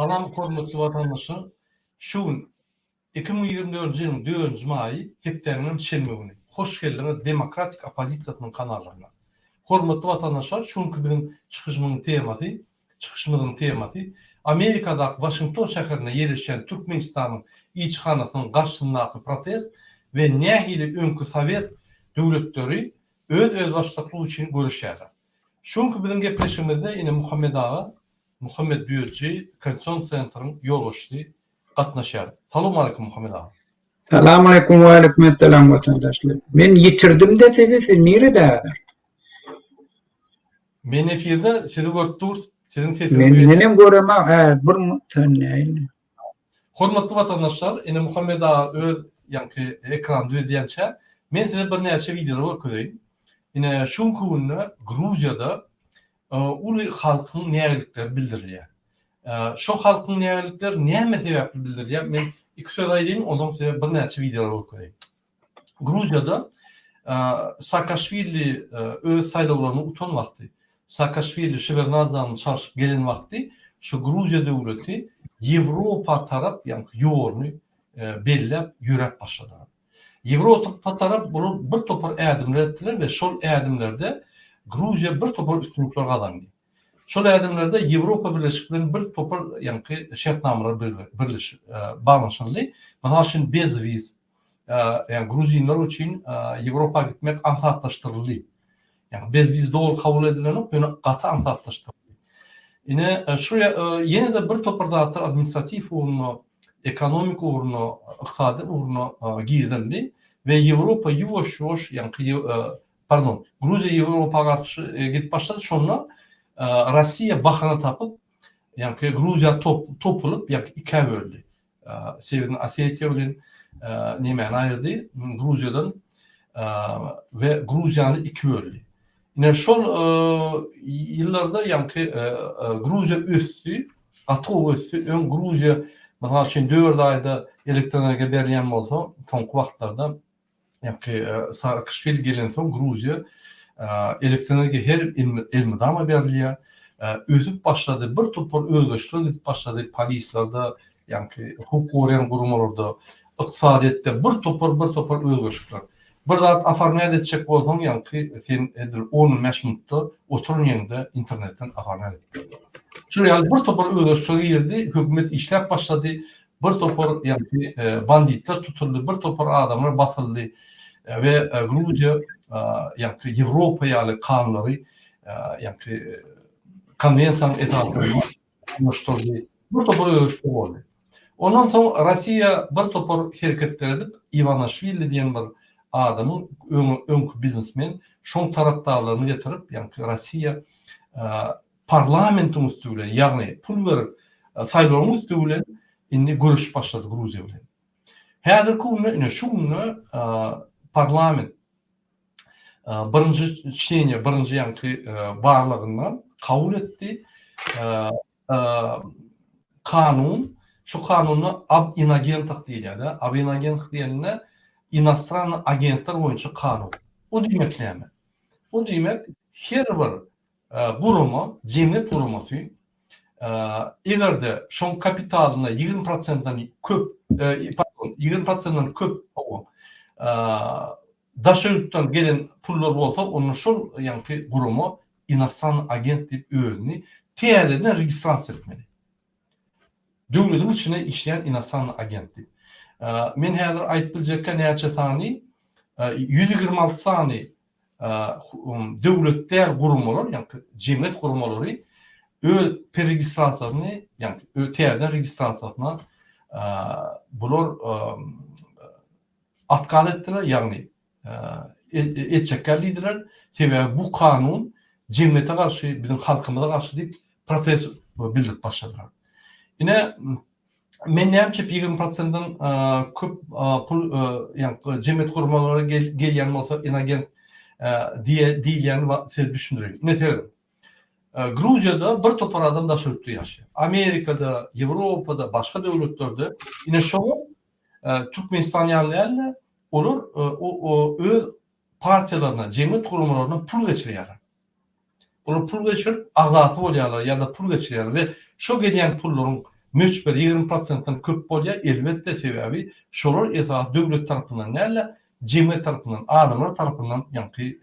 Salam hormatly watandaşlar! Şu gün 2024-nji ýylyň dördünji maýy, hepdäniň hem şenbe güni. Hoş geldiňiz Demokratik oppozisiýasynyň kanallaryna. Hormatly watandaşlar, şu günki biziň çykyşymyň temasy, çykyşymyzyň temasy Amerikadaky Waşington şäherinde ýerleşýän Türkmenistanyň ilçihanasynyň garşysyndaky protest we nähili öňki sowet döwletleri öz özbaşdaklygy üçin göreşýärler. Şu günki biziň gepleşigimizde ine Muhammet aga, Muhammet Düýeji Konstitusion sentryň ýolbaşçysy gatnaşýar. Salowmaleýkim Muhammet aga. Salamaleýkum waleýkumessalam watandaşlar. Men ýitirdim-de sizi, siz nirede häzir? Men efirde sizi görüp durus, siziň sesiňizi Men menem göremok, hä, bir sen nähili? Hormatly watandaşlar, ine Muhammet aga öz ýaňky ekrany düzedýänçä, men size birnäçe wideolar görkezeýin. Ine şu günki günde Gruziýada uly halkyň nägilikleri bildirilýär. Şo halkyň nägilikleri näme sebäpli bildirilýär? Men iki söz aýdaýyn, onsoň size birnäçe wideolar görkezeýin. Gruziýada Saakaşwili öz saýlawlaryny utan wagty, Saakaşwili Şewernazzany çalşyp gelen wagty şu Gruziýa döwleti Ýewropa tarap ýaňky ýoluny belläp ýöräp başladylar. Ýewropa tarap bular bir topar ädimler etdiler we şol ädimlerde Gruziýa bir topar üstünlikler gazandy. Şol ädimlerde Ýewropa Birleşigi bilen bir topar ýaňky şertnamalar birleşip baglanyşyldy. Mysal üçin bezwiz, ýagny gruzinler üçin Ýewropa gitmek aňsatlaşdyryldy. Ýagny bezwiz doly kabul edilenok, ýöne gaty aňsatlaşdyryldy. Ine, şu ýene-de bir topar zatlar administratiw ugrunda, ekonomik ugrunda, ykdysady ugrunda girizildi we Ýewropa ýuwaş-ýuwaş, ýagny pardon, Gruziýa Ýewropa garşy gidip başlady, şonda Russiýa bahana tapyp, ýagny Gruziýa topulyp, ýagny ikä böldi. Sewerniý Osetiýa bilen nemäni aýyrdy, Gruziýadan we Gruziýany iki böldi. Ine şol ýyllarda ýaňky Gruziýa ösdi, gaty gowy ösdi. Öň Gruziýa mysal üçin 4 aýda elektroenergiýa berilýän bolsa, soňky wagtlarda Ýagny Saakaşwili gelensoň Gruziýa elektroenergiýa her elmydama berilýär. Ösüp başlady, bir topar özgerişler gidip başlady polislerde, ýagny hukuk goraýan guramalarda, ykdysadyýetde bir topar bir topar özgerişikler. Bir zat oformýat etjek bolsaň ýagny sen edil on-on bäş minutda oturan ýeriňde internetden oformýat edip bolýar. Şular ýaly bir topar özgerişler girdi, hökümet işläp başlady, Bir topar ýagny banditler tutuldy, bir topar adamlar basyldy we Gruziýa ýagny Ýewropa ýaly kanunlary ýagny konwensiýanyň esasynda ornaşdyrdy. Bir topar özgerişler boldy. Ondan soň Russiýa bir topar hereketler edip, Iwanaşwili diýen bir adamyň öňki biznesmen, şoň tarapdarlaryny getirip, ýagny Russiýa Parlamentiň üsti bilen, ýagny pul berip, saýlawyň üsti bilen indi göreşip başlady Gruziýa bilen. Häzirki günde, ine şu günde parlament birinji çteniýe, birinji ýaňky barlagynda kabul etdi. Kanun, şu kanunda ab inagentah diýilýär-de. Ab inagentah diýende inostrannyý agentler boýunça kanun. O diýmek näme? O diýmek her bir Gurama, jemgyýet guramasy, eger-de şoň kapitalynda 20 prosentden köp, pardon, 20 prosentden köp, hawa, daşary ýurtdan gelen pullar bolsa, onda şol ýaňky gurama inostrannyý agent diýip özüni täzeden registrasiýa etmeli. Döwletiň içinde işleýän inostrannyý agent diýip. Men häzir aýdyp biljekkä näçe sany, 126 sany döwlet däl guramalar, ýagny jemgyýet guramalary öz preregistrasiýasyny, ýagny täzeden registrasiýasyna bular otkaz etdiler, ýagny etjekler diýdiler. Sebäbi bu kanun jemgyýete garşy, biziň halkymyza garşy diýip protest bildirip başladylar. Ine, Men näme üçin 20 prosentden köp pul ýagny jemgyýet guramalara gelýän bolsa inagent diýilýäni size düşündireýin. Ine serediň. Gruziýada bir topar adam daşary ýurtda ýaşaýar. Amerikada, Ýewropada, başga döwletlerde. Ine şoňa Türkmenistan ýaly däl-de, olar öz partiýalaryna, jemgyýet guramalaryna pul geçirýärler. Olar pul geçirip, agzasy bolýarlar ýa-da pul geçirýärler we şo gelýän pullaryň. möçberi 20 prosentden köp bolýar, elbetde sebäbi şolar esasy döwlet tarapyndan däl-de, jemgyýet tarapyndan, adamlar tarapyndan ýaňky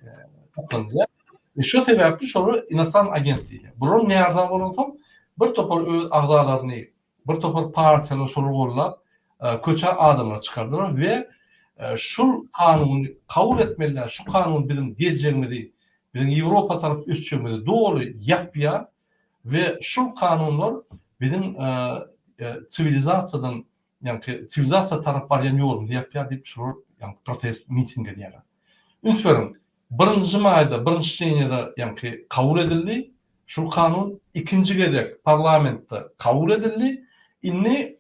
saklanylýar. We şo sebäpli şolara inostran agent diýilýär. Bular närza bolansoň bir topar öz agzalaryny, bir topar partiýalar şolary gollap, köçä adamlary çykardylar we şul kanuny kabul etmeliler, şu kanun biziň geljegimizi, biziň Ýewropa tarap ösjegimizi doly ýapýar we şul kanunlar biziň siwilizasiýadan ýaňky siwilizasiýa tarap barýan ýolumyzy ýapýar diýip şular ýaňky protest miting edýärler. Üns beriň, birinji maýda, birinji çteniýada ýaňky kabul edildi şul kanun, ikinji gezek parlamentde kabul edildi. Indi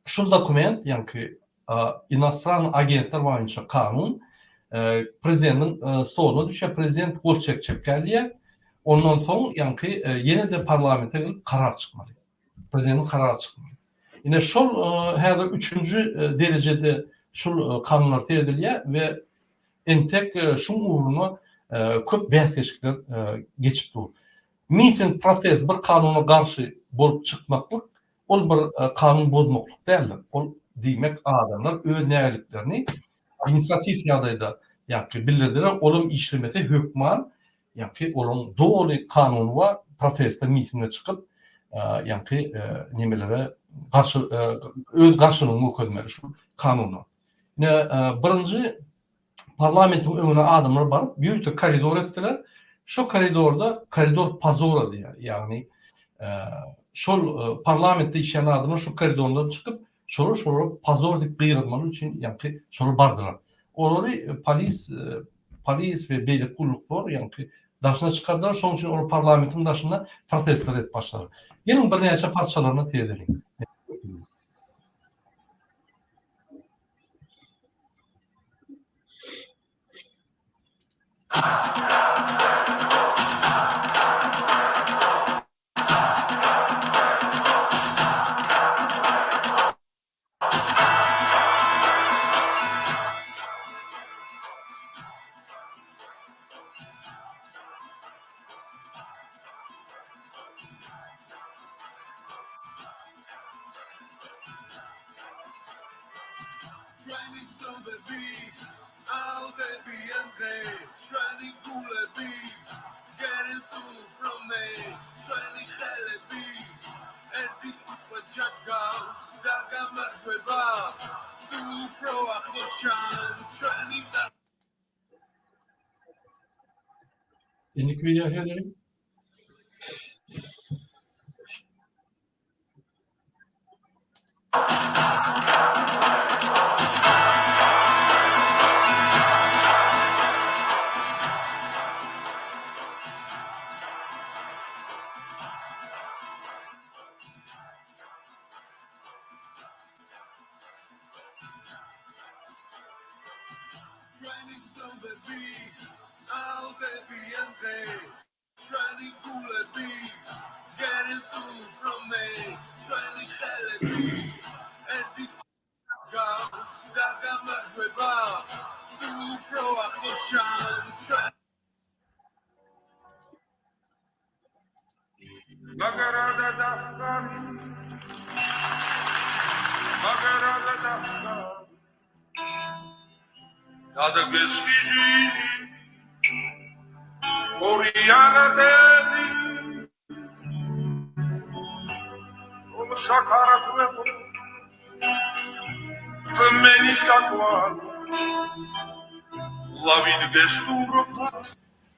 şul dokument ýaňky inostrannyý agentler boýunça kanun prezidentiň stoluna düşýär, prezident gol çekjek gelýär. Ondan soň ýaňky ýene-de parlamente gelip karar çykmaly. Prezidentiň karary çykmaly. Ine şol häzir üçünji derejede şul kanunlar seredilýär we entek şuň ugrunda köp bäsleşikler geçip dur. Miting, protest bir kanuna garşy bolup çykmaklyk ol bir kanun bozmaklyk däldir. Ol diýmek adamlar öz nägiliklerini administratiw ýagdaýda ýa-ki bildirdiler, olam işlemese hökman Ýaňky olaň doly kanuny bar, proteste, mitinge çykyp, ýaňky nemelere garşy öz garşylygyny görkezmeli şu kanuna. Ine, birinji parlamentiň öňüne adamlar baryp, ýörite koridor etdiler. Şo koridorda koridor pozora diýýär. Ýagny şol parlamentde işleýän adamlar şu koridordan çykyp, şolar şolara pozor diýip gygyrmaly üçin ýaňky şolar bardylar. Olary polis polis we beýleki gulluklar ýaňky daşyna çykardylar. Şonuň üçin olar parlamentiň daşynda protestler edip başladylar. Geliň birnäçe parçalaryna seredeliň. Indiki wideo seredeliň.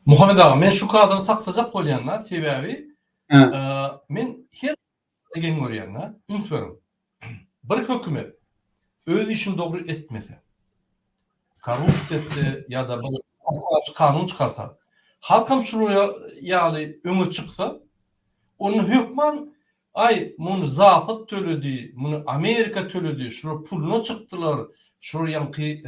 Muhammet aga men şu kadry saklajak bolýan-da sebäbi men her geň görýän-de üns beriň bir hökümet öz işini dogry etmese korrupsiýa etse ýa-da bir kanun çykarsa halkam şular ýaly öňe çyksa onda hökman Aý, muny Zapad töledi, muny Amerika töledi, şular puluna çykdylar, şular ýaňky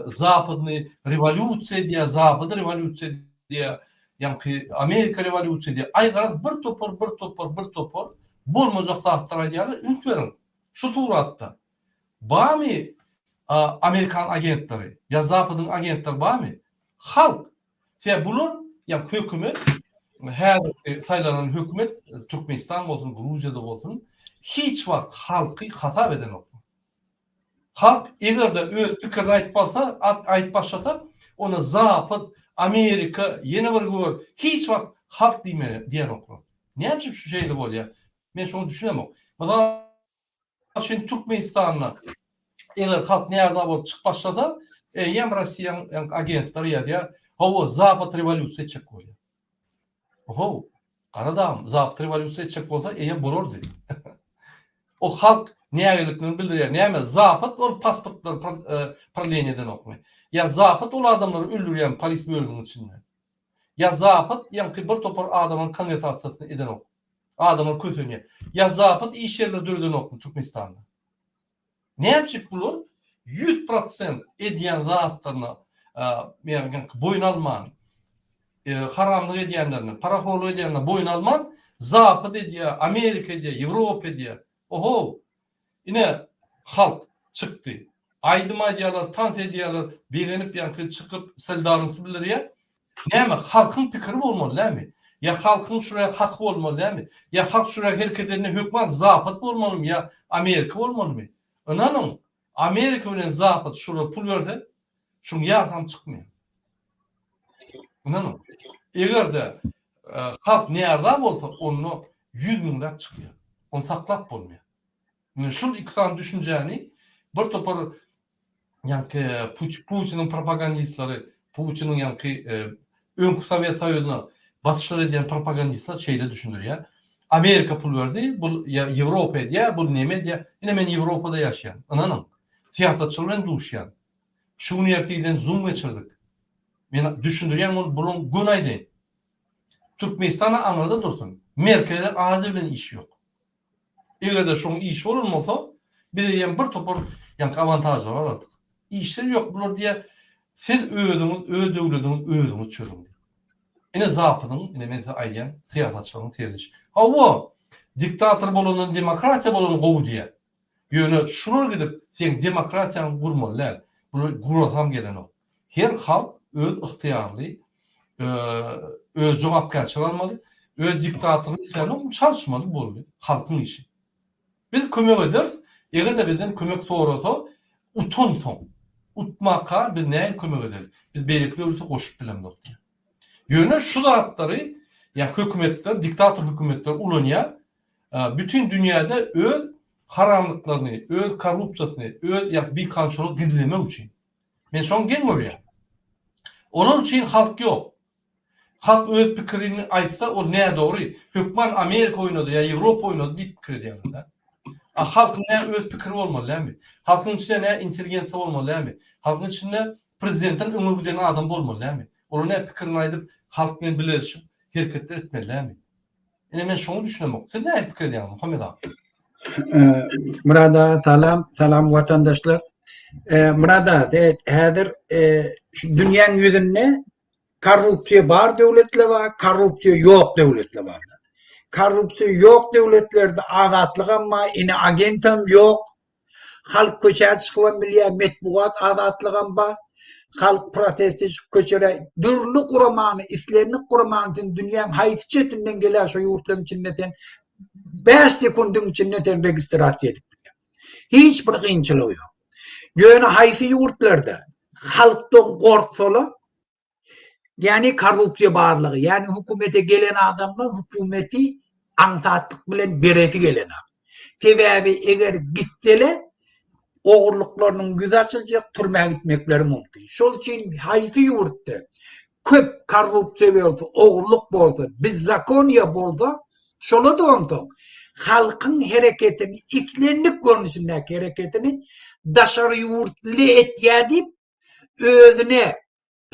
zapadny rewolýusiýa edýär, zapady rewolýusiýa edýär, ýaňky Amerika rewolýusiýa edýär. Aý, garaz, bir topar, bir topar, bir topar bolmajak zatlar aýdýarlar. Üns beriň, şu suratda barmy amerikan agentleri ýa zapadyň agentleri barmy? Halk Sebäbi bular, ýa hökümet, häzirki saýlanan hökümet, Türkmenistan bolsun, Gruziýada bolsun, Hiç wagt halky hasap edenoklar. Halk eger-de öz pikirini aýdyp balsa, aýdyp başlasa, onda Zapad, Amerika, ýene bir gör, hiç wagt halk diýme diýenoklar. Näme üçin şu şeýle bolýar? Men şoňa düşünemok. Mysal üçin Türkmenistanda eger halk närza bolup çykyp başlasa, eýýäm Rossiýanyň agentleri ýazýar, hawa, Zapad rewolýusiýa etjek bolýar. Ohow, gara dagym, Zapad rewolýusiýa etjek bolsa, eýýäm bolardy. O halk nägileliklerini bildirýär. Näme, Zapad ol pasportlary prodleniýe edenokmy? Ýa Zapad ol adamlary öldürýärmi polis bölüminiň içinde? Ýa Zapad ýaňky bir topar adamyň konwertasiýasyny edenok? Adamlar kösenýär. Ýa Zapad iş ýerleri döredenokmy Türkmenistanda? Näme üçin bular 100% edýän zatlaryna ýaňky boýun alman, haramlyk edýänlerine, parahorlyk edýänlerine boýun alman, Zapad edýär, Amerika edýär, Ýewropa edýär. Ohow! Ine, halk çykdy. Aýdym aýdýarlar, tans edýärler, begenip ýaňky çykyp solidarnost bildirýär. Näme, halkyň pikiri bolmaly dälmi? Ýa halkyň şuraya haky bolmaly dälmi? Ýa halk şuraya hereket edende hökman Zapad bolmalymy ýa Amerika bolmalymy? Ynanyň, Amerika bilen Zapad şulara pul berse, şuň ýarsam çykmaýar. Ynanyň. Eger-de halk närza bolsa, onda ýüz müňläp çykýar. Ony saklap bolmaýar. Ine şul iki sany düşünjäni bir topar ýaňky Putiniň propagandistleri, Putiniň ýaňky öňki Sowet Soýuzyna basyşlar edýän propagandistler şeýle düşündirýär. Amerika pul berdi, bul ýa Ýewropa edýär, bul neme edýär. Ine men Ýewropada ýaşaýan. Ynanyň. Syýasatçylar bilen duşýan. Şu gün ertirden zoom geçirdik. Men düşündirýän bolup buluň göni aýdaýyn. Türkmenistan aňyrda dursun. Merkezi Aziýa bilen işi ýok. Eger-de şoň işi bolan bolsa, biz eýýäm bir topar ýaňky awantažlary alardyk. Işleri ýok, bular diýýär, siz özüňiz öz döwlediňizi özüňiz çözüň diýip. Ine Zapydyň, ine men size aýdýan syýasatçylaryň serediş. Hawa, diktator bolandan demokratiýa bolan gowy diýýär. Ýöne şular gidip seň demokratiýaňy gurmaly däl. Bular gurasam gelenok. Her halk öz ygtyýarly, öz jogapkärçilik almaly, öz diktatoryny islänok, çalyşmaly boldy. Halkyň işi. Biz kömek ederis, eger-de bizden kömek sorasa, utansoň. Utmaka biz nähili kömek edeli? Biz beýleki döwlete goşup bilemzok diýýär. Ýöne şu zatlary ýa hökümetler, diktator hökümetler ulanýar. Bütin dünýäde öz haramlyklaryny, öz korrupsiýasyny, öz ýa bikanunçylygy gizlemek üçin. Men şony geň görýän. Olar üçin halk ýok. Halk öz pikirini aýtsa ol nädogry, hökman Amerika oýnady ýa Ýewropa oýnady diýip pikir edýärler-dä. A halkyň nä öz pikiri bolmaly dälmi? Halkyň içinde nä intelligensiýa bolmaly dälmi? Halkyň içinde prezidentden öňe giden adam bolmaly dälmi? Olar nä pikirini aýdyp, halk bilen bileleşip hereketler etmeli dälmi? Ine men şoňa düşünemok. Siz nähili pikir edýäňiz Muhammet aga? Myrat aga salam, salam watandaşlar. Myrat aga, häzir şu dünýäň ýüzünde korrupsiýa bar döwletler bar, korrupsiýa ýok döwletler bar. Korrupsiýa ýok döwletlerde azatlygam bar, ine agentam ýok. Halk köçä çykybam bilýär, metbugat azatlygam bar. Halk protest edip köçelere dürli guramany, islendik guramany sen dünýäň haýsy çetinden gelä şo ýurtlaryň içinde sen 5 sekundyň içinde sen registrasiýa edip bilýäň. Hiç bir kynçylygy ýok. Ýöne haýsy ýurtlarda halkdan gorksalar, Ýagny korrupsiýa barlygy, ýagny hökümete gelen adamlar hökümeti aňsatlyk bilen beresi gelenok. Sebäbi eger gitsele ogurlyklarynyň ýüzi açyljak, türmä gitmekleri mümkin. Şol üçin haýsy ýurtda köp korrupsiýa bolsa, ogurlyk bolsa, bezzakoniýa bolsa, şola-da onsoň halkyň hereketini, islendik görnüşindäki hereketini daşary ýurtly etýär diýip, özüne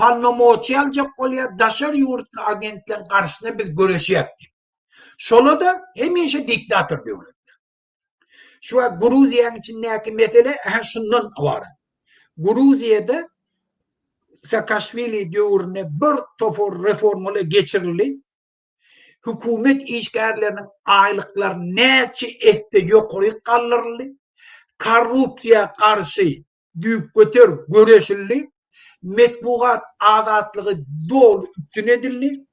polnomoçiýa aljak bolýar, daşary ýurtly agentleriň garşysyna biz göreşýäk diýip. Şola-da hemişe diktator döwletler. Şu wagt Gruziýanyň içindäki mesele ähä şundan ybarat. Gruziýada Saakaşwili döwründe bir topar reformalar geçirildi. Hökümet işgärleriniň aýlyklary näçe esse ýokaryk galdyryldy. Korrupsiýa garşy düýpgöter göreşildi, metbugat azatlygy doly üpjün edildi,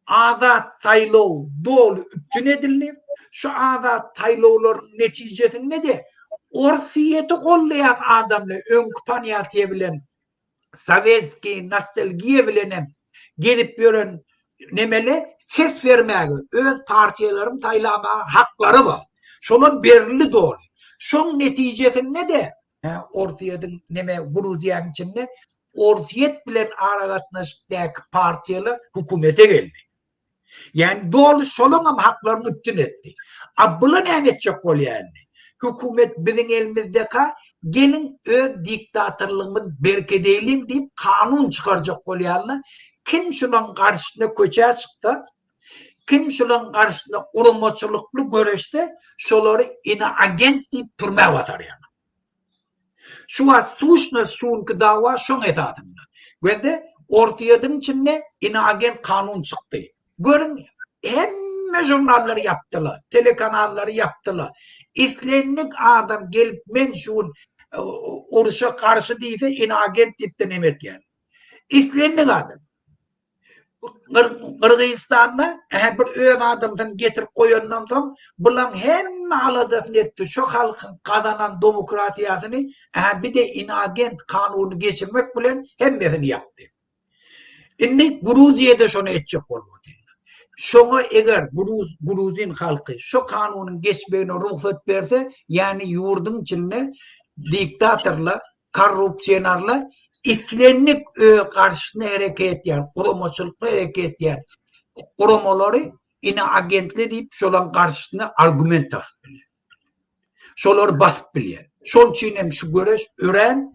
azat saýlaw doly üpjün edildi. Şu azat saýlawlaryň netijesinde-de Orsýeti goldaýan adamlar öňki ponýatiýe bilen sowetskiý nostalgiýa bilenem gezip ýören nemele ses bermäge, öz partiýalaryny saýlamaga haklary bar. Şolam berildi doly. Şoň netijesinde-de Orsýetiň neme Gruziýanyň içinde Orsýet bilen aragatnaşykdaky partiýalar hökümete geldi. Ýani doly şolaňam haklaryny üpjün etdi. A bula näme etjek bolýar indi? Hökümet biziň elimizdeka, geliň öz diktatorlygymyzy berkedeýliň diýip kanun çykarjak bolýarlar. Kim şulaň garşysyna köçä çyksa, kim şulaň garşysyna guramaçylykly göreşse, şolary inoagent diýip türmä basarýarlar. Şu wagt suşnost şu günki dawa şoň esasynda. Gözde Orsýetiň içinde inoagent kanun çykdy. Görüň hemme žurnallary ýapdylar, telekanallary ýapdylar. Islendik adam gelip men şu gün uruşa garşy diýse inoagent diýip-de neme etýär. Islendik adam. Gyrgyzystanda hä bir öz adamsyny getirip goýandan soň bulaň hemme aladasyny etdi şo halkyň gazanan domokratiýasyny hä bir-de inagent kanuny geçirmek bilen hemmesini ýapdy. Indi Gruziýada şony etjek bolup otyrlar. Şoňa eger gruz gruzin halky şo kanunyň geçmegine rugsat berse ýani ýurduň içinde diktatorlar korrupsionarlar islendik öz garşysyna hereket edýän, guramaçylykly hereket edýän guramalary inoagentli diýip şolaryň garşysyna argument tapyp bilýär. Şolary basyp bilýär. Şol üçin hem şu göreş örän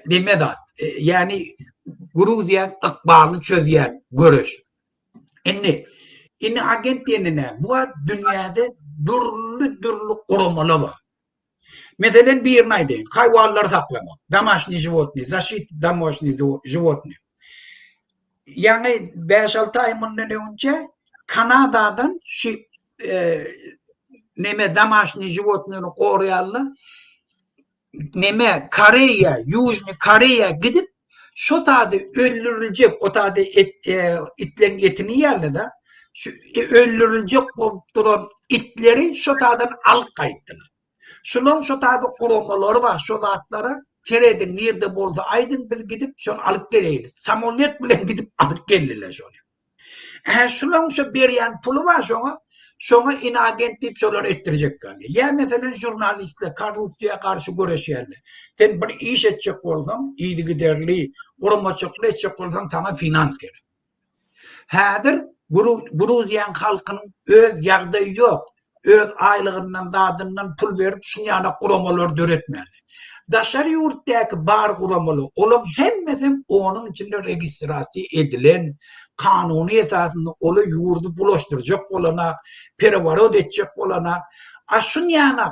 neme zat, ýagny Gruziýanyň ykbalyny çözýän göreş. Indi inoagent diýende näme? Bu dünýäde dürli-dürli guramalar bar. Meselem birini aýdaýyn, haýwanlary saklamak, domaşniý žiwotnyý, zaşita domaşniý žiwotnyý. Ýaňy bäş-alty aý mundan öňünçe Kanadadan şu neme domaşniý žiwotnyny goraýanlar neme Koreýa, Ýužnyý Koreýa gidip şo zady öldüriljek, o zady et itleň etini iýýärler-de, şu öldüriljek bolup duran itleri şo taýdan alyp gaýtdylar. Şulaň şo taýda guramalary bar, şo zatlara serediň, nirde bolsa aýdyň, biz gidip şony alyp geleýli. Samolýot bilen gidip alyp geldiler şony. Ähä şulaň şo berýän puly bar şoňa, şoňa inagent diýip şolary etdirjek galýar. Ýa meselem žurnalistler korrupsiýa garşy göreşýärler. Sen bir iş etjek bolsaň, yzygiderli, guramaçylykly etjek bolsaň saňa finans gerek. Häzir Gruziýanyň halkynyň öz ýagdaýy ýok. Öz aýlygyndan zadyndan pul berip şuny ýaly guramalary döretmäli. Daşary ýurtdaky bar guramalar olaň hemmesem onuň içinde registrasiýa edilen kanuny esasynda ola ýurdy bulaşdyrjak bolana, pereworot etjek bolana. A şuny ýaly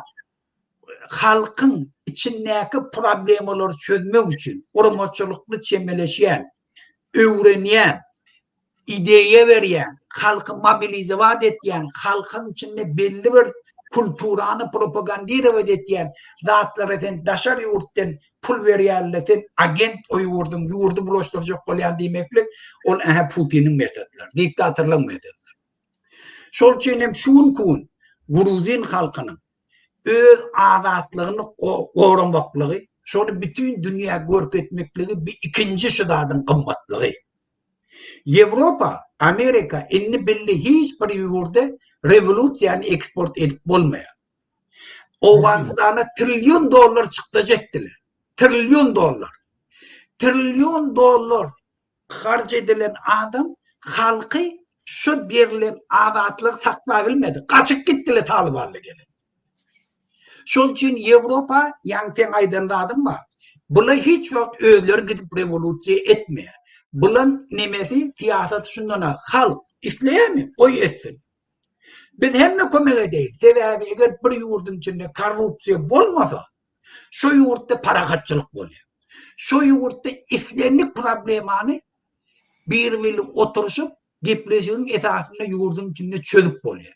halkyň içindäki problemalary çözmek üçin guramaçylykly çemeleşýän, öwrenýän, ideýa berýän, halky mobilizowat etýän, halkyň içinde belli bir kulturany propagandirowat etýän zatlara sen daşary ýurtdan pul berýänle sen agent o ýurduň ýurdy bulaşdyrjak bolýan diýmeklik ol ähä Putiniň metodlary, diktatorlaryň metodlary. Şol üçin hem şu günki gün gruzin halkynyň öz azatlygyny goramaklygy, şony bütin dünýä görkezmekligi bir ikinji şu zadyň gymmatlygy. Ýewropa, Amerika indi bildi hiç bir ýurda rewolýusiýany eksport edip bolmaýar. Owganystana trillion dollar çykdajy etdiler. Trillion dollar. Trillion dollar harç edilen adam halky şu berilen azatlygy saklabilmedi. Gaçyp gitdiler talybanlar gelip. Şol üçin Ýewropa, ýaňy seň aýdan zadyň bar. Bular hiç wagt özleri gidip rewolýusiýa etmeýär. Bulaň nemesi, syýasaty şundan-a, halk isleýärmi, goý etsin. Biz hemme kömek edeýin. Sebäbi eger bir ýurduň içinde korrupsiýa bolmasa, şo ýurtda parahatçylyk bolýar. Şo ýurtda islendik problemany bir-birli oturyşyp, gepleşigiň esasynda ýurduň içinde çözüp bolýar.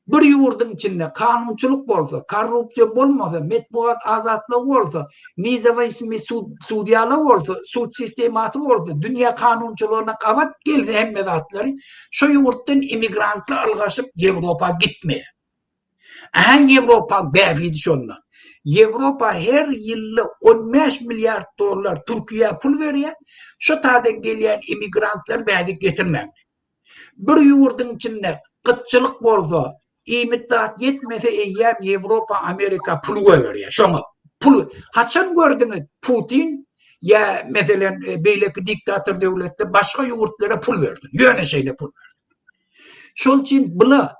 Bir ýurduň içinde kanunçylyk bolsa, korrupsiýa bolmasa, metbugat azatlygy bolsa, nezawisimiý sud sudýalar bolsa, sud sistemasy bolsa, dünýä kanunçylygyna gabat gelse hemme zatlary, şo ýurtdan immigrantlar ylgaşyp Ýewropa gitmeýär. Aha Ýewropa bähbidi şonda. Ýewropa her ýylda 15 milliard dollar Türkiýä pul berýär, şo taýdan gelýän immigrantlary bärik getirmäň. Bir ýurduň içinde gytçylyk bolsa, iýmit zat ýetmese eýýäm Ýewropa, Amerika pul goýberýär. Şoňa pul haçan gördüňiz Putin ýa meselen e, beýleki diktator döwletler başga ýurtlara pul bersin. Ýöne şeýle pul bersin. Şol üçin bula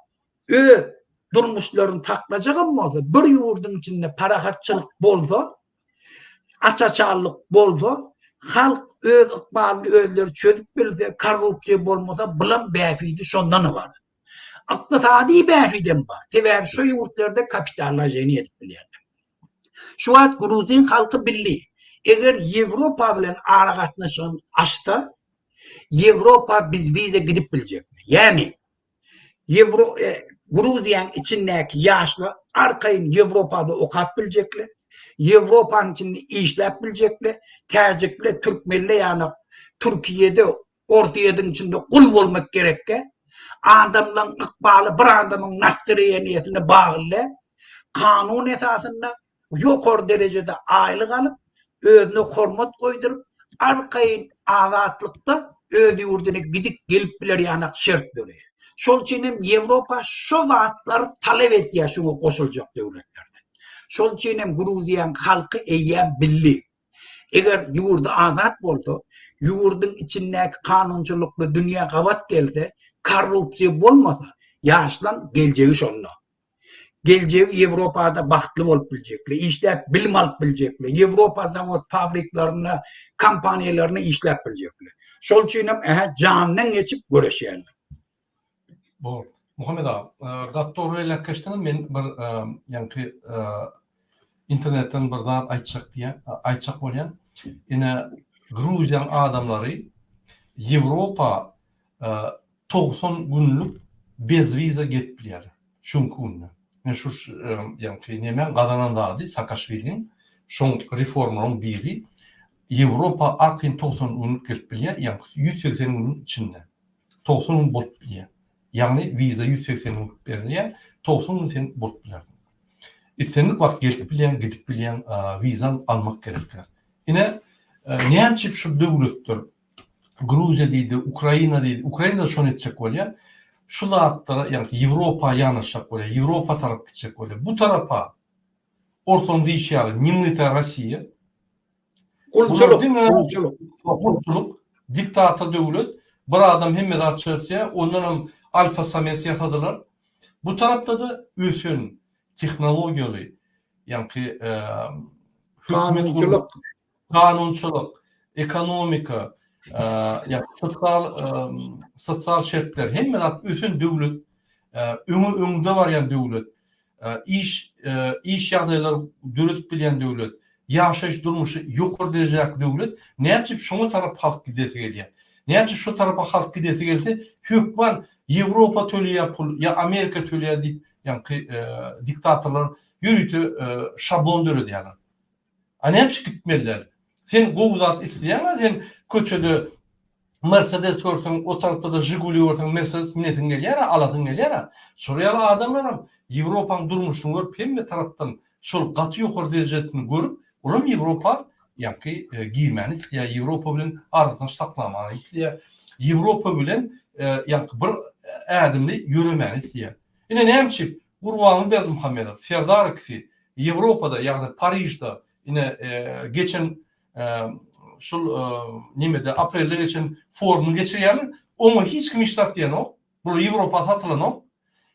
öz durmuşlaryny saklajagam bolsa, bir ýurduň içinde parahatçylyk bolsa, aç-açanlyk bolsa, halk öz ykbalyny özleri çözüp bilse, korrupsiýa bolmasa, bulam bähbidi şondan ybarat. Ykdysady bähbidem bar. Sebäbi şo ýurtlarda kapitallaşeniýe edip bilýärler. Şu wagt gruzin halky bildi. Eger Ýewropa bilen aragatnaşygyny açsa, Ýewropa biz wiza gidip biljekmi? Ýagny Ýewro e, Gruziýanyň içindäki ýaşlar arkaýyn Ýewropada okap biljekler, Ýewropanyň içinde işläp biljekler, täjikler, türkmenler ýaly Türkiýede, Orsýetiň içinde gul bolmak gerekkä, adamlaryň ykbaly bir adamyň nastroýeniýesine bagly däl, kanun esasynda ýokary derejede aýlyk alyp, özüne hormat goýduryp, arkaýyn azatlykda öz ýurduna gidip gelip biler ýanak şert döreýär. Şol üçin hem Ýewropa şo zatlary talap edýär şuňa goşuljak döwletlerden. Şol üçin hem Gruziýanyň halky eýýäm bildi. Eger ýurdy azat bolsa, ýurduň içindäki kanunçylykly dünýä gabat gelse, korrupsiýa bolmasa, ýaşlaň geljegi şonda. Geljegi Ýewropada bagtly bolup biljekler, işläp bilim alyp biljekler, Ýewropa zawod fabriklerinde, kompaniýalarynda işläp biljekler. Şol üçin hem ähä jandan geçip göreşýärler. Bor. Muhammet aga, gaty dogry belläp geçdiňiz. Men bir ýaňky internetden bir zat aýtjak diýýän, aýtjak bolýan. Ine, Gruziýanyň adamlary Ýewropa 90 günlük bez wiza gelip bilýärler. Şu günki günde. Men şu ýaňky nemäň gazanan zady Saakaşwiliniň şoň reformalaryň biri Ýewropa arkaýyn 90 günlük gelip bilýär, ýaňky 180 günüň içinde. 90 gün bolup bilýär. Ýagny wiza 180 günlük berilýär, 90 gün sen bolup bilersiň. Islendik wagt gelip bilýäň, gidip bilýäň, wizam almak gerek däl. Ine, näme üçin şu döwletler Gruziýa diýdi, Ukraina diýdi. Ukraina-da şony etjek bolýar. Şu zatlara, ýagny Ýewropa ýanaşjak bolýar, Ýewropa tarap gitjek bolýar. Bu tarapa orslaryň diýşi ýaly, nemytaýa Rossiýa. Gulçulyk, gulçulyk. Gulçulyk, diktator döwlet, bir adam hemme zat çözýär, ondanam alfa sames ýasadylar. Bu tarapda-da ösen tehnologiýaly, ýaňky hökümet Kanunçylyk. Kanunçylyk, ekonomika, ýa sosial sosial şertler hemme zat ösen döwlet, öňe öňde barýan döwlet, iş iş ýagdaýlary döredip bilýän döwlet, ýaşaýyş durmuşy ýokary derejedäki döwlet, näme üçin şoňa tarap halk gidesi gelýär? Näme üçin şo tarapa halk gidesi gelse, hökman Ýewropa töleýär pul ýa Amerika töleýär diýip, ýaňky diktatorlar ýörite şablon döredýärler. A näme üçin gitmeli däl? Sen gowy zat isleýäň-ä sen köçede Mersedes görseň, o tarapda-da Žiguli görseň Mersedes minesiň gelýär-ä, alasyň gelýär-ä. Şol ýaly adamlaram Ýewropaň durmuşyny görüp hemme tarapdan şol gaty ýokary derejesini görüp, olam Ýewropa ýaňky girmäni isleýär, Ýewropa bilen aragatnaşyk saklamany isleýär, Ýewropa bilen ýaňky bir ädimli ýöremäni isleýär. Ine näme üçin Gurbanguly Berdimuhamedow, Serdar ikisi Ýewropada, ýagny Parižde ine geçen şul nemede aprelde geçen forumyny geçirýärler. Oňa hiç kim hiç zat diýenok. Bular Ýewropa satylanok.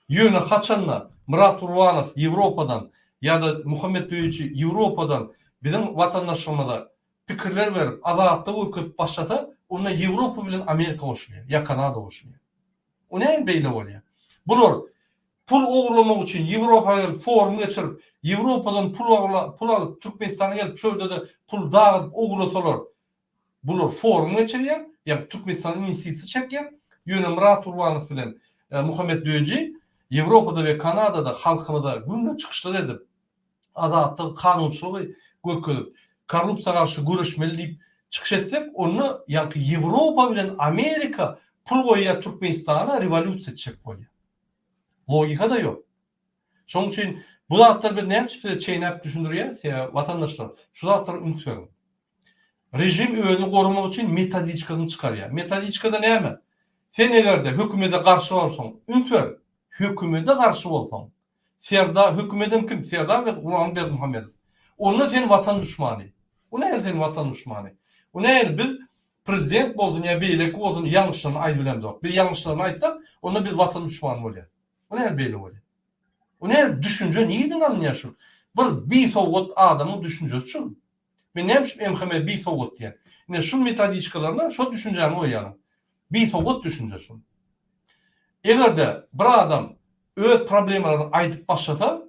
Ýöne haçanda Myrat Gurbanow Ýewropadan ýa-da Muhammet Döýüji Ýewropadan biziň watandaşlarymyza pikirler berip, azatlyk görkezip başlasa, onda Ýewropa bilen Amerika goşulýar ýa Kanada goşulýar. O näme beýle bolýar? Bular pul ogurlamak üçin Ýewropa gelip forum geçirip, Ýewropadan pul pul alyp Türkmenistana gelip şu ýerde-de pul dagydyp ogurlasalar, bular forum geçirýär, ýa Türkmenistana inwestisiýa çekýär. Ýöne Myrat Gurbanow bilen Muhammet Döji. Ýewropada we Kanadada halkymyza günde çykyşlar edip, azatlygy, kanunçylygy görkezip, korrupsiýa garşy göreşmeli diýip çykyş etsek, onda ýaňky Ýewropa bilen Amerika pul goýýar Türkmenistana rewolýusiýa etjek bolýar. Logika-da ýok. Şonuň üçin bu zatlary biz näme üçin size çeýnäp düşündirýäris? Sebäbi watandaşlar, şu zatlara üns beriň. Režim özüni goramak üçin metodiçkasyny çykarýar. Metodiçkada näme? Sen eger-de hökümede garşy bolsaň, üns ber, hökümede garşy bolsaň, Serdar, hökümedem kim? Serdar we Gurbanguly Berdimuhamedow. Onda sen watan duşmany. O nähili sen watan duşmany? O nähili biz prezident bolsun ýa beýleki bolsun ýalňyşlaryny aýdybilemzok. Biz ýalňyşlaryny aýtsak, onda biz watan duşmany bolýas. O nähili beýle bolýar? O nähili düşünje nireden alynýar şul? Bir bisowat adamyň düşünjesi şul. Men näme üçin MHM bisowat diýýän? Ine şul metodiçkalaryna şol düşünjäni goýýarlar. Bisowat düşünje şul. Eger-de bir adam öz problemalaryny aýdyp başlasa,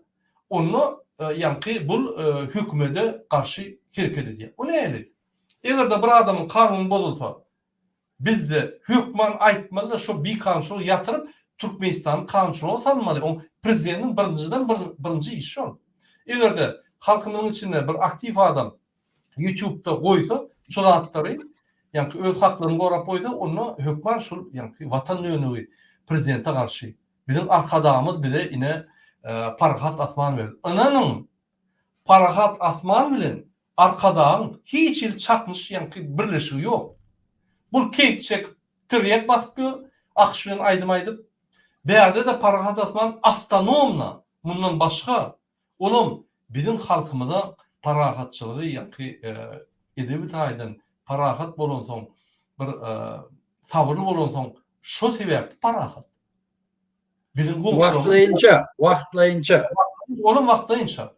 onda ýaňky bul hökümede garşy hereket edýär. O nähili? Eger-de bir adamyň kanuny bozulsa, Bizde hökman aýtmalyda şo bikanunçylygy ýatyryp Türkmenistany kanunçylyga salmaly oň prezidentiň birinjiden birinji işi şol. Egerde halkymyzyň içinde bir aktiw adam ýutubda goýsa şo zatlary ýaňky öz haklaryny gorap goýsa onda hökman şul ýaňky watan dönügi prezidente garşy biziň arkadagymyz bize ine parahat asman berdi ynanyň parahat asman bilen Arkadagyň hiç hili çaknyş ýaňky birleşigi ýok. Bul keýp çekip tirýek basyp ýör, akyş bilen aýdym aýdyp. Bärde-de Parahat Asman awtonomna mundan başga olam biziň halkymyza parahatçylygy ýaňky edebi taýdan parahat bolansoň bir sabyrly bolansoň şo sebäpli parahat. Biziň goňşularymyz Wagtlaýynça, wagtlaýynça. Olam wagtlaýynça.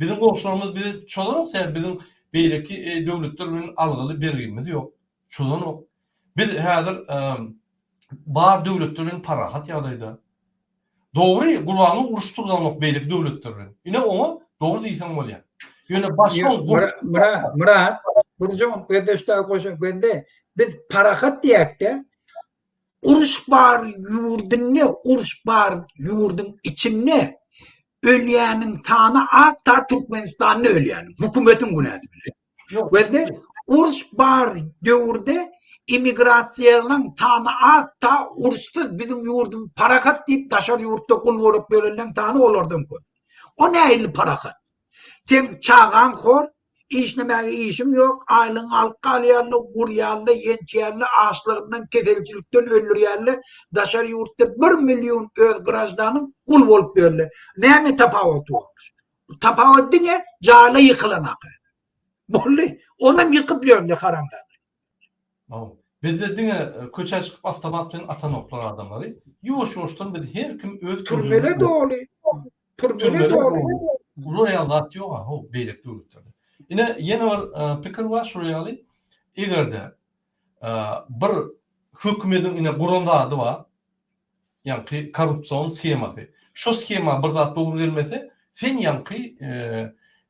Biziň goňşularymyz bize çozanok, sebäbi biziň beýleki e, döwletler bilen algyly bergimiz ýok. Çozanok. Biz häzir bar döwletler bilen parahat ýagdaýda. Dogry, Gurbanguly uruş turzanok beýleki döwletler bilen. Ine oňa dogry diýseň bolýar. Ýöne başga Myrat, Myrat, Burjum, gözdeşler goşa gözde. Biz parahat diýäkde, Uruş bar ýurdunda, uruş bar ýurduň içinde ölýäniň sany az ta Türkmenistanda ölýäniň, hökümetiň günäsi bilen. Gözle, uruş bar döwürde immigrasiýalaryň sany az ta uruşsyz biziň ýurdum parahat diýip daşary ýurtda gul bolup ýörenleň sany olardan köp. O nähili parahat? Seň çagaň hor, işlemäge işiň ýok, aýlygyňy alyp galýarlar, urýarlar, ýençýärler, açlygyndan, keselçilikden öldürýärler. Daşary ýurtda bir million öz graždanyň gul bolup ýörler. Näme tapawuty bar? Tapawut diňe jaýlar ýykylanaka. Boldy. Onam ýykyp ýörler haramzada. Hawa. Bizde diňe köçä çykyp awtomat bilen atanoklar adamlary. Ýuwaş-ýuwaşdan biz her kim öz Türmele doly. Türmele doly. Bular ýaly zat ýok a how beýleki döwletlerde. Ine ýene bir pikir bar şular ýaly. Eger-de bir hökümediň ine guran zady bar. Ýaňky korrupsion shemasy. Şo shema bir zat dogry gelmese, sen ýaňky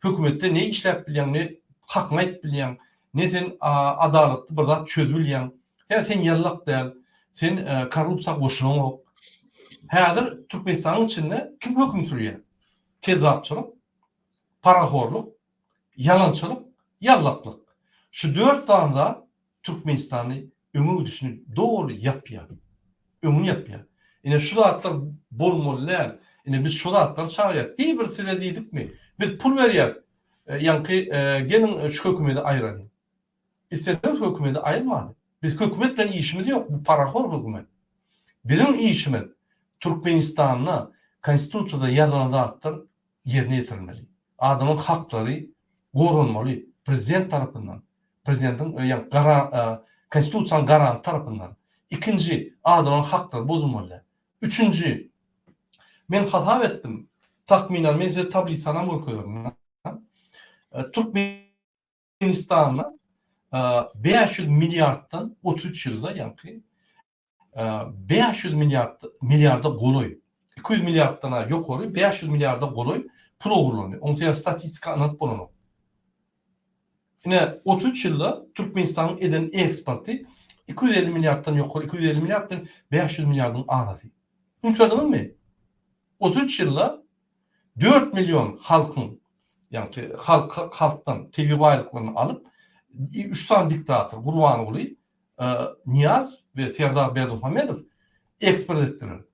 hökümetde ne işläp bilýäň, ne hakyňy aýdyp bilýäň, ne sen adalatly bir zat çözüp bilýäň. Sebäbi sen ýallak däl, sen korrupsiýa goşulaňok. Häzir Türkmenistanyň içinde kim höküm sürýär? Kezzapçylyk, parahorluk, ýalançylyk, ýallaklyk. Şu dört sany zat Türkmenistany öňe gidişini doly ýapýar. Öňüni ýapýar. Ine şu zatlar bolmaly däl. Ine biz şu zatlary çagyrýas. Diý bir size diýdikmi? Biz pul berýäs. Ýaňky geliň şu hökümeti aýyralyň. Isleseňiz hökümeti aýyrmaly. Biz hökümet bilen işimiz ýok. Bu parahor hökümet. Biziň işimiz Türkmenistanda konstitusiýada ýazylan zatlar ýerine ýetirilmeli. Adamyň haklary goralmaly prezident tarapyndan, prezidentiň ýagny gara konstitusiýanyň garanty tarapyndan. Ikinji, adamyň haklary bozulmaly däl. Üçünji, men hasap etdim, takmynan men size tablisanam görkezerin. Türkmenistanda 500 milliarddan 33 ýylda ýaňky 500 milliard milliarda golaý, 200 milliarddan ýokary 500 milliarda golaý pul ogurlandy. Oň sebäbi statistika ynanyp bolanok. Ine 33 ýylda Türkmenistanyň eden eksporty 250 milliarddan ýokary, 250 milliard bilen 500 milliardyň arasy. Üns berdiňizmi? 33 ýylda 4 million halkyň, ýagny halk halkdan tebigy baýlyklaryny alyp, 3 sany diktator Gurbanguly, Nyýazow we Serdar Berdimuhamedow eksport etdiler.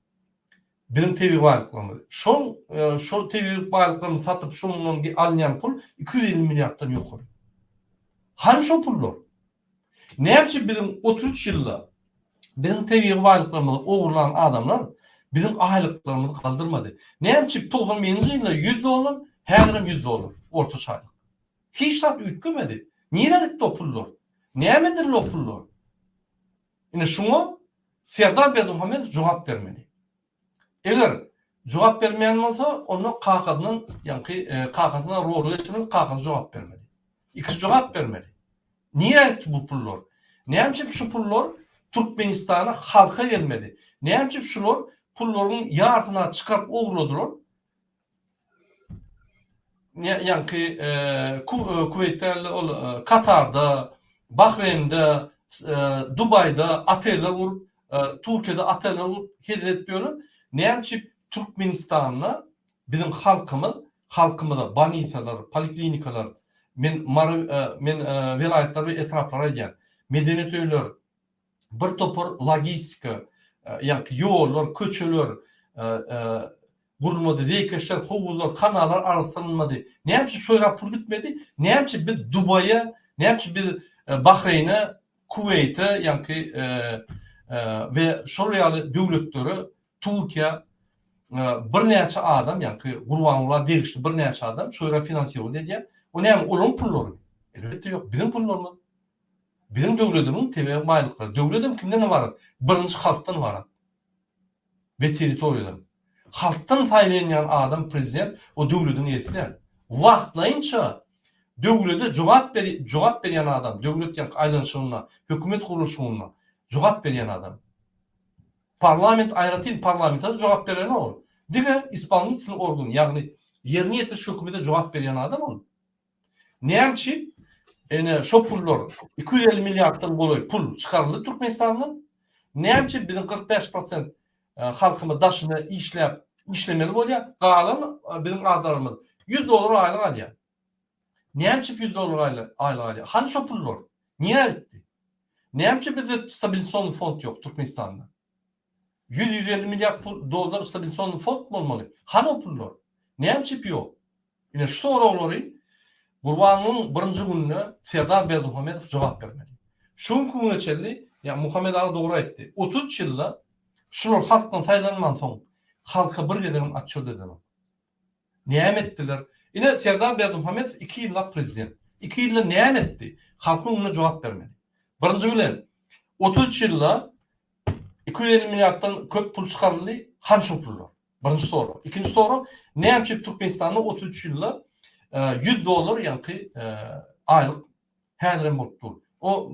Biziň tebigy baýlyklarymyzy. Şol şol tebigy baýlyklarymyzy satyp şondan alynýan pul 250 milliarddan ýokary. Hany şo pullar? Näme üçin biziň 33 ýylda biziň tebigy baýlyklarymyzy ogurlan adamlar biziň aýlyklarymyzy galdyrmady? Näme üçin 91-nji ýylda 100 dollar, häzirem 100 dollar ortaça aýlyk? Hiç zat üýtgemedi. Nirä gitdi o pullar? Näme edildi o pullar? Ine şuňa Serdar Berdimuhamedow jogap bermeli. Eger jogap bermeýän bolsa, onda kakasyndan, ýaňky kakasyna roly geçirmeli, kakasy jogap bermeli. Ikisi jogap bermeli. Nirä gitdi bu pullar? Näme üçin şu pullar Türkmenistana halka gelmedi? Näme üçin şular pullaryň ýarsyny çykaryp ogurladylar? Ýaňky Kuweýtde dälde ol Katarda, Bahreýnde, Dubaýda oteller gurup, Türkiýede oteller gurup hezil edip ýörler. Näme üçin Türkmenistanda biziň halkymyz, halkymyza bolnisalar, poliklinikalar, men Mary, men welaýatlar we etraplar aýdýan, medeniýet öýler, bir topar logistika, ýaňky ýollar, köçeler gurulmady, zeýkeşler, howuzlar, kanallar arassalanmady. Näme üçin şo ýere pul gitmedi? Näme üçin biz Dubaýa, näme üçin biz Bahreýne, Kuweýte, ýaňky we şol ýaly döwletlere, Türkiýä birnäçe adam, ýaňky Gurbanguly degişli birnäçe adam şo ýere finansirować edýär. O näme, olaryň pullarymy? Elbetde ýok, biziň pullarymyz. Biziň döwletimiziň tebigy baýlyklary. Döwlet hem kimden ybarat? Birinji halkdan ybarat. We territoriýadan. Halkdan saýlanýan adam prezident, o döwletiň eýesi däl. Wagtlaýynça döwlete jogap ber jogap berýän adam, döwlet ýaňky aýlanyşygynda, hökümet gurluşygynda jogap berýän adam. Parlament aýratyn parlamente jogap berenok ol. Diňe ispolnitelnyý organ, ýagny ýerine ýetiriş hökümete jogap berýän adam ol. Näme üçin ene şo pullar 250 milliarddan golaý pul çykaryldy Türkmenistandan? Näme üçin biziň 45 prosent e, halkymyz daşyna işläp işlemeli bolýar? Galan e, biziň adamlarymyz 100 dollar aýlyk alýar. Näme üçin 100 dollar aýlyk alýar? Hany şo pullar? Nirä gitdi? Näme üçin bizde stabilizasion fond ýok Türkmenistanda? 100-150 milliard pul dollar stabilizasion fond bolmaly. Hany o pullar? Näme üçin ýok? Ine şu soraglary Gurbangulyň birinji gününde Serdar Berdimuhamedow jogap bermeli. Şu günki güne çenli, ýa Muhammet aga dogry aýtdy, 33 ýylda şular halkdan saýlanmansoň halka bir gezegem otçýot edenok. Näme etdiler? Ine Serdar Berdimuhamedow 2 ýyllap prezident. 2 ýylda näme etdi? Halkyň öňünde jogap bermeli. Birinji bilen 33 ýylda 250 milliarddan köp pul çykaryldy, hany şo pullar? Birinji sorag. Ikinji sorag, näme üçin Türkmenistanda 33 ýylda 100 dollar ýaňky aýlyk häzirem bolup dur. O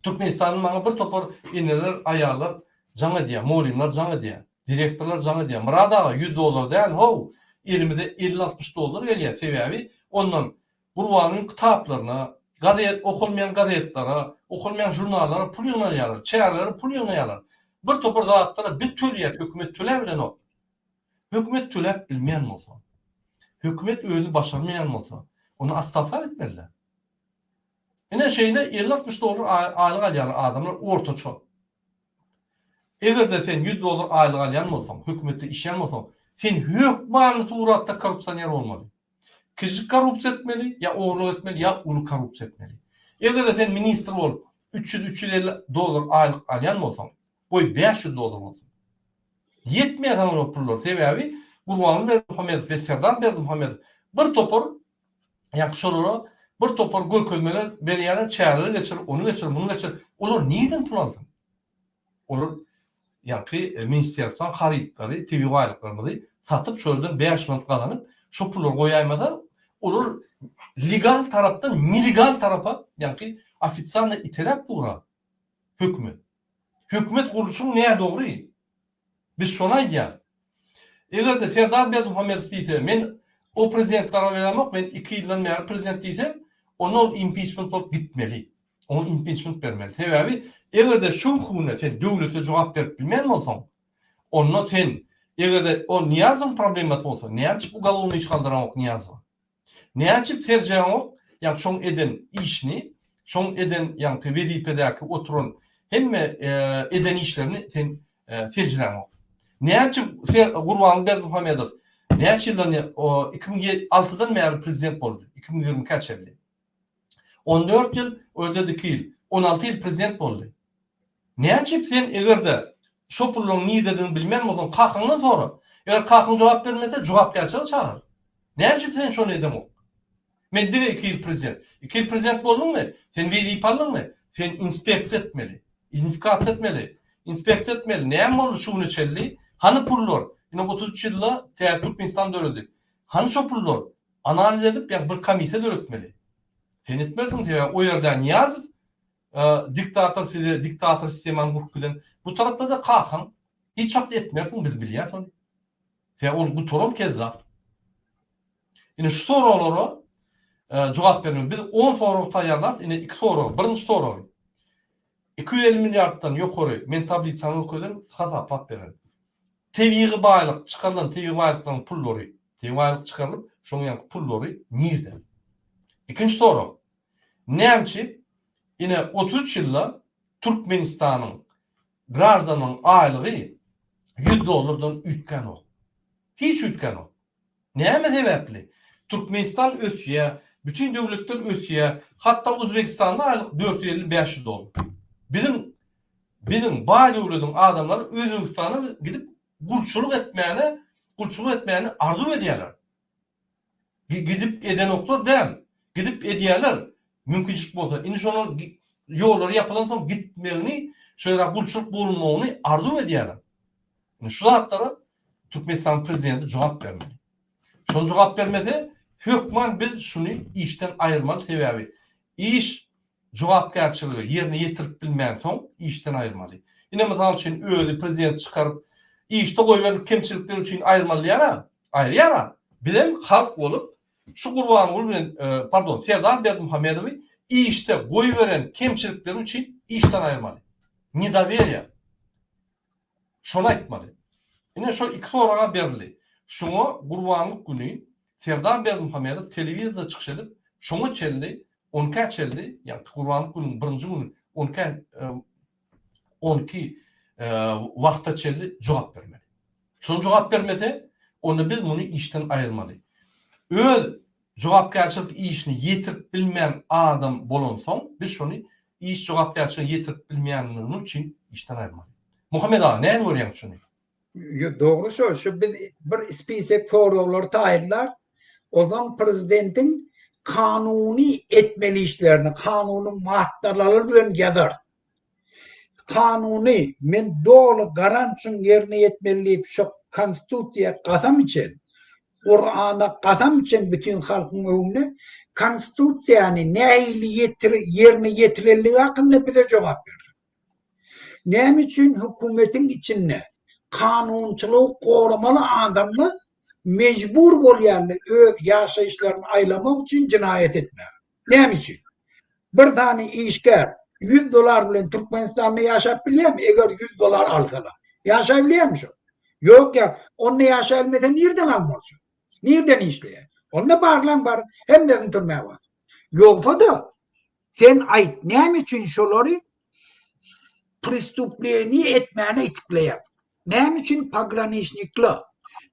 Türkmenistanda maňa bir topar eneler, aýallar jaň edýär, mugallymlar jaň edýär, direktorlar jaň edýär. Myrat aga 100 dollar däl, how, elimize 50-60 dollar gelýär, sebäbi ondan Gurbanyň kitaplaryna, gazet, okalmaýan gazetlere, okalmaýan žurnallara pul ýygnalýarlar, çärelere pul ýygnaýarlar. Bir topar zatlara biz töleýäs, hökümet töläbilenok. Hökümet töläp bilmeýän bolsa, hökümet özüni başarmaýan bolsa, onda otstawka gitmeli-dä. Ine şeýle 50-60 dollar aýlyk alýarlar adamlar ortaça. Eger-de sen 100 dollar aýlyk alýan bolsaň, hökümetde işleýän bolsaň, sen hökmany suratda korrupsioner bolmaly. Kiçijik korrupsiýa etmeli, ýa ogurlyk etmeli, ýa uly korrupsiýa etmeli. Eger-de sen ministr bolup, 300, 350 dollar aýlyk alýan bolsaň, goý 500 dollar bolsun. Ýetmeýär saňa ol pullar. Sebäbi Gurbanguly Berdimuhamedow we Serdar Berdimuhamedow bir topar, ýa şolara bir topar görkezmeler berýärler, çäreler geçir, ony geçir, muny geçir. Olar nireden pul alsyn? Olar ýaňky ministerstwaň harytlary, tebigy baýlyklarymyzy satyp, şo ýerden 5 manat gazanyp, şo pullary goýaýmasa, olar legal tarapdan nelegal tarapa, ýaňky ofisialno iteläp dur-a hökümet. Hökümet gurluşygy nädogry. Biz şony aýdýarys. Eger-de Serdar Berdimuhamedow diýse, men o prezident garar beremok, men iki ýyldan bäri prezident diýse, onda ol impiçment bolup gitmeli. Oňa impiçment bermeli. Sebäbi eger-de şu günki günde sen döwlete jogap berip bilmeýän bolsaň, onda sen. Eger-de o Nyýazowyň problemasy bolsa, näme üçin ugalownyý iş galdyraňok Nyýazowa? Näme üçin serjeňok, ýagny şoň eden işini, şoň eden ýagny wezipedäki oturan hemme eden işlerini sen seljiräňok? Näme üçin Gurbanguly Berdimuhamedow näçe ýyldan 2006-dan bäri prezident boldy, 2022-ä çenli. 14 ýyl, o ýerde 2 ýyl, 16 ýyl prezident boldy. Näme üçin sen eger-de şo pullaryň nirededigini bilmeýän bolsaň kakaňdan sora. Eger kakaň jogap bermese jogapkärçilige çagyr. Näme üçin sen şony edeňok? Men diňe 2 ýyl prezident. 2 ýyl prezident bolduňmy? Sen wezipe aldyňmy? Sen inspeksiýa etmeli. Identifikasiýa etmeli. Inspeksiýa etmeli. Näme boldy şu güne çenli? Hany pullar? Ine 33 ýylda täze Türkmenistan döredi. Hany şo pullar? Analiz edip ýa bir komissiýa döretmeli. Sen etmersiň sebäbi o ýerde Nyýazow diktator size diktator sistemany gurup giden. Bu tarapda-da kakaň hiç wagt etmersiň biz bilýäs ony. Sebäbi ol gutaran kezzap. Ine şu soraglara jogap bermeli. Biz 10 sorag taýýarlarys. Ine 2 sorag. Birinji soragy. 250 milliarddan ýokary men tablisany görkezerin, hasaplap bererin. Tebigy baýlyk, çykarylan tebigy baýlyklaryň pullary, tebigy baýlyk çykarylyp, şonuň ýaly pullary nirde? Ikinji sorag. Näme üçin ine 33 ýylda Türkmenistanyň graždanynyň aýlygy 100 dollardan üýtgänok? Hiç üýtgänok. Näme sebäpli? Türkmenistan ösýär, bütin döwletler ösýär. Hatda Uzbegistanda aýlyk 450-500 dollar. Biziň biziň baý döwlediň adamlary Özbegistana gidip gulçulyk etmäne, gulçulyk etmäni arzuw edýärler. Gidip edenoklar däl, gidip edýärler. Mümkinçilik bolsa. Indi şonuň ýollary ýapylan soň gitmegini, şo ýere gulçulyk bolmagyny arzuw edýärler. Indi şu zatlara Türkmenistanyň prezidenti jogap bermeli. Şony jogap bermese, hökman biz şuny işden aýyrmaly, sebäbi iş jogapkärçiligi ýerine ýetirip bilmänsoň işden aýyrmaly. Ine mysal üçin özi prezident çykaryp işde goýberen kemçilikleri üçin aýyrmaly diýýär-ä, aýyrýar-a. Bizem halk bolup şu Gurbanguly bilen pardon Serdar Berdimuhamedowy işde goýberen kemçilikleri üçin işden aýyrmaly. Nedoweriýa. Şony aýtmaly. Ine şo iki soraga berildi. Şuňa Gurbanlyk güni Serdar Berdimuhamedow telewizorda çykyş edip, şoňa çenli on ikä çenli, ýagny Gurbanlyk gününiň birinji güni on ikä 12 wagta çenli jogap bermeli. Şony jogap bermese, onda biz muny işden aýyrmaly. Öz jogapkärçilik işini ýetirip bilmeýän adam bolansoň, biz şony iş jogapkärçiligini ýetirip bilmeýänligi üçin işden aýyrmaly. Muhammet aga, näme görýäňiz şuny? Ýok, dogry şo. Şu biz bir spisek soraglary taýynlarys. Onsoň prezidentiň kanuny etmeli işlerini kanunyň maddalary bilen ýazarys. Kanuny men doly garant şuň ýerine ýetmeli diýip şo konstitusiýa kasam içen, Kurana kasam içen bütin halkyň öňünde konstitusiýany nähili ýetir ýerine ýetirenligi hakynda bize jogap bersin. Näme üçin hökümetiň içinde kanunçylygy goramaly adamlar mejbur bolýarlar öz ýaşaýyşlaryny aýlamak üçin jenaýat etmäge? Näme üçin? Bir sany işgär 100 dolar bilen Türkmenistanda ýaşap bilýärmi? Eger 100 dolar alsalar. Ýaşabilýärmi şo? Ýok ýa. Onda ýaşabilmese nirden almaly şo? Nirden işleýär? Onda barlaň bar, hemmesini türmä bas. Ýogsa-da sen aýt, näme üçin şolary prestupleniýe etmäne itikleýär. Näme üçin pograniçnikler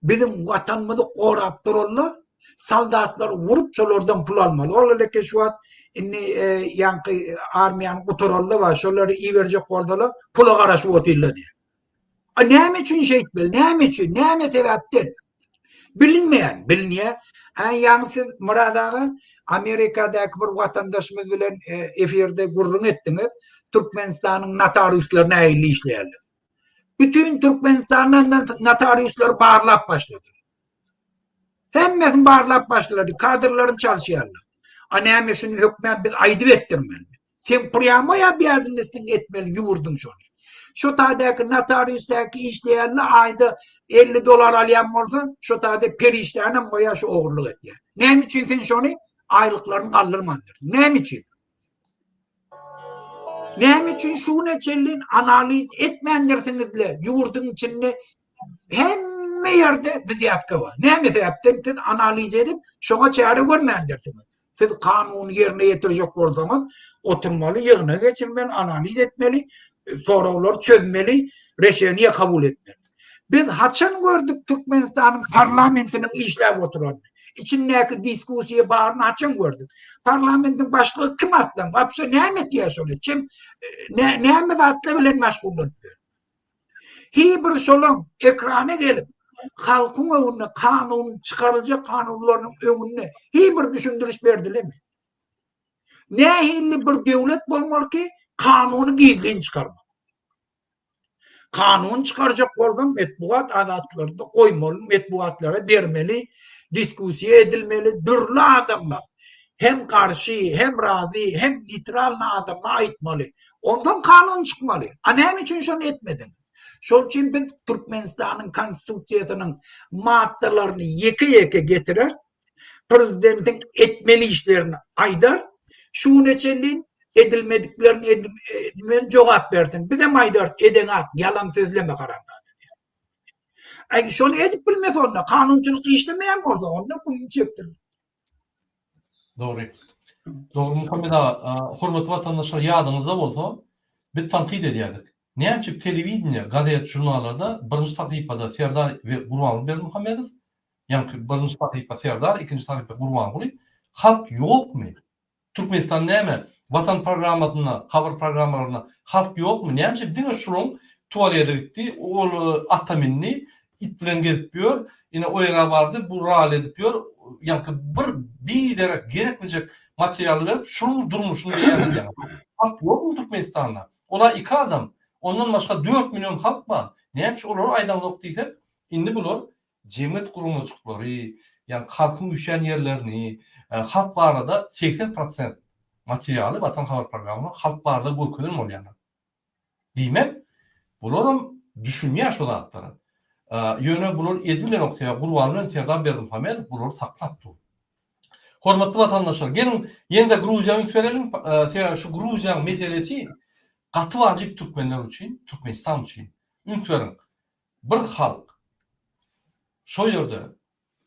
biziň watanymyzy gorap duranlar soldatlary urup şolardan pul almaly. Ol eleke şu wagt indi e, ýaňky armiýany gutaranda bar şolary iberjek bolsalar pula garaşyp otyrlar diýär. A näme üçin şeýtmeli? Näme üçin? Näme sebäpden? Bilinmeýän, bilinýär. A ýaňy siz Myrat aga Amerikadaky bir watandaşymyz bilen e, efirde gürrüň etdiňiz. Türkmenistanyň notariuslary nähili işleýärler? Bütün Türkmenistandan notariuslary barlap başladylar. Hemmesini barlap başlady, kadrlaryny çalyşýarlar. A näme şuny hökmän biz aýdyp etdirmeli. Sen prýamoý obýazannostyň etmeli ýurduň şony. Şo taýdaky notariusdaky işleýänler aýda 50 dollar alýan bolsa, şo taýda perişdänem goýar şu ogurlyk edýär. Näme üçin sen şony aýlyklaryny galdyrmandyrsyň? Näme üçin? Näme üçin şu güne çenli analiz etmändirsiňizle ýurduň içinde hemme. Hemme ýerde wzýatka bar. Näme sebäpden siz analiz edip, şoňa çäre görmändirsiňiz. Siz kanuny ýerine ýetirjek bolsaňyz, oturmaly, ýygnak geçirmeli, analiz etmeli, soraglary çözmeli, reşeniýe kabul etmeli. Biz haçan gördük Türkmenistanyň parlamentiniň işläp oturanyny? Içindäki diskussiýa baryny haçan gördük? Parlamentiň başlygy kim aslan? Wapşe näme etýär şony? Kim näme zatlar bilen meşgullanyp ýör? Hiý bir şolaň ekrana gelip halkyň öňünde kanun çykaryljak kanunlarynyň öňünde hiý bir düşündiriş berdilemi? Nähili bir döwlet bolmaly ki kanuny gizlin çykarmak? Kanun çykarjak bolsaň metbugat azatlygyny goýmaly, metbugatlara bermeli, diskussiýa edilmeli, dürli adamlar hem garşy, hem razy, hem neytralny adamlar aýtmaly. Onsoň kanun çykmaly. A näme üçin şony etmediňiz? Şol üçin biz Türkmenistanyň Konstitusiýasynyň maddalaryny ýeke-ýeke getireris, prezidentiň etmeli işlerini aýdarys, şu güne çenli edilmediklerini edilmeli jogap bersin. Bizem aýdarys, edeňak, ýalan sözleme haramzada diýip. Aý, şony edip bilmese onda, kanunçylyk işlemeýän bolsa, onda gününi çekdirmeli. Dogry. Dogry Muhammet aga, hormatly watandaşlar ýadyňyzda bolsa, biz tankyt edýärdik. Näme üçin telewideniýe, gazet, žurnallarda birinji sahypada Serdar we Gurbanguly Berdimuhamedow, ýaňky birinji sahypa Serdar, ikinji sahypa Gurbanguly, halk ýokmy? Türkmenistan näme, Watan programmasynda, habar programmalarynda halk ýokmy? Näme üçin diňe şulaň tualede gitdi, ol ata mindi, it bilen gezip ýör, ine o ýere bardy, bu rally edip ýör, ýaňky bir biderek gerekmejek materialy berip şulaň durmuşyny beýan edýäňiz. Halk ýokmy Türkmenistanda? Ola iki adam, ondan başga dört million halk bar. Näme üçin olary aýdaňzok diýsek, indi bular jemgyýet guramajyklary, ýagny halkyň üýşýän ýerlerini, halk barada 80 prosent materialy Watan habar programmasynda halk barada görkezen bolýarlar. Diýmek, bularam düşünýär şu zatlara. Ýöne bular edilenok sebäbi Gurban bilen Serdar Berdimuhamedow bulary saklap dur. Hormatly watandaşlar, geliň ýene-de Gruziýa üns bereliň, sebäbi şu Gruziýanyň meselesi gaty wajyp türkmenler üçin, Türkmenistan üçin. Üns beriň. Bir halk şo ýerde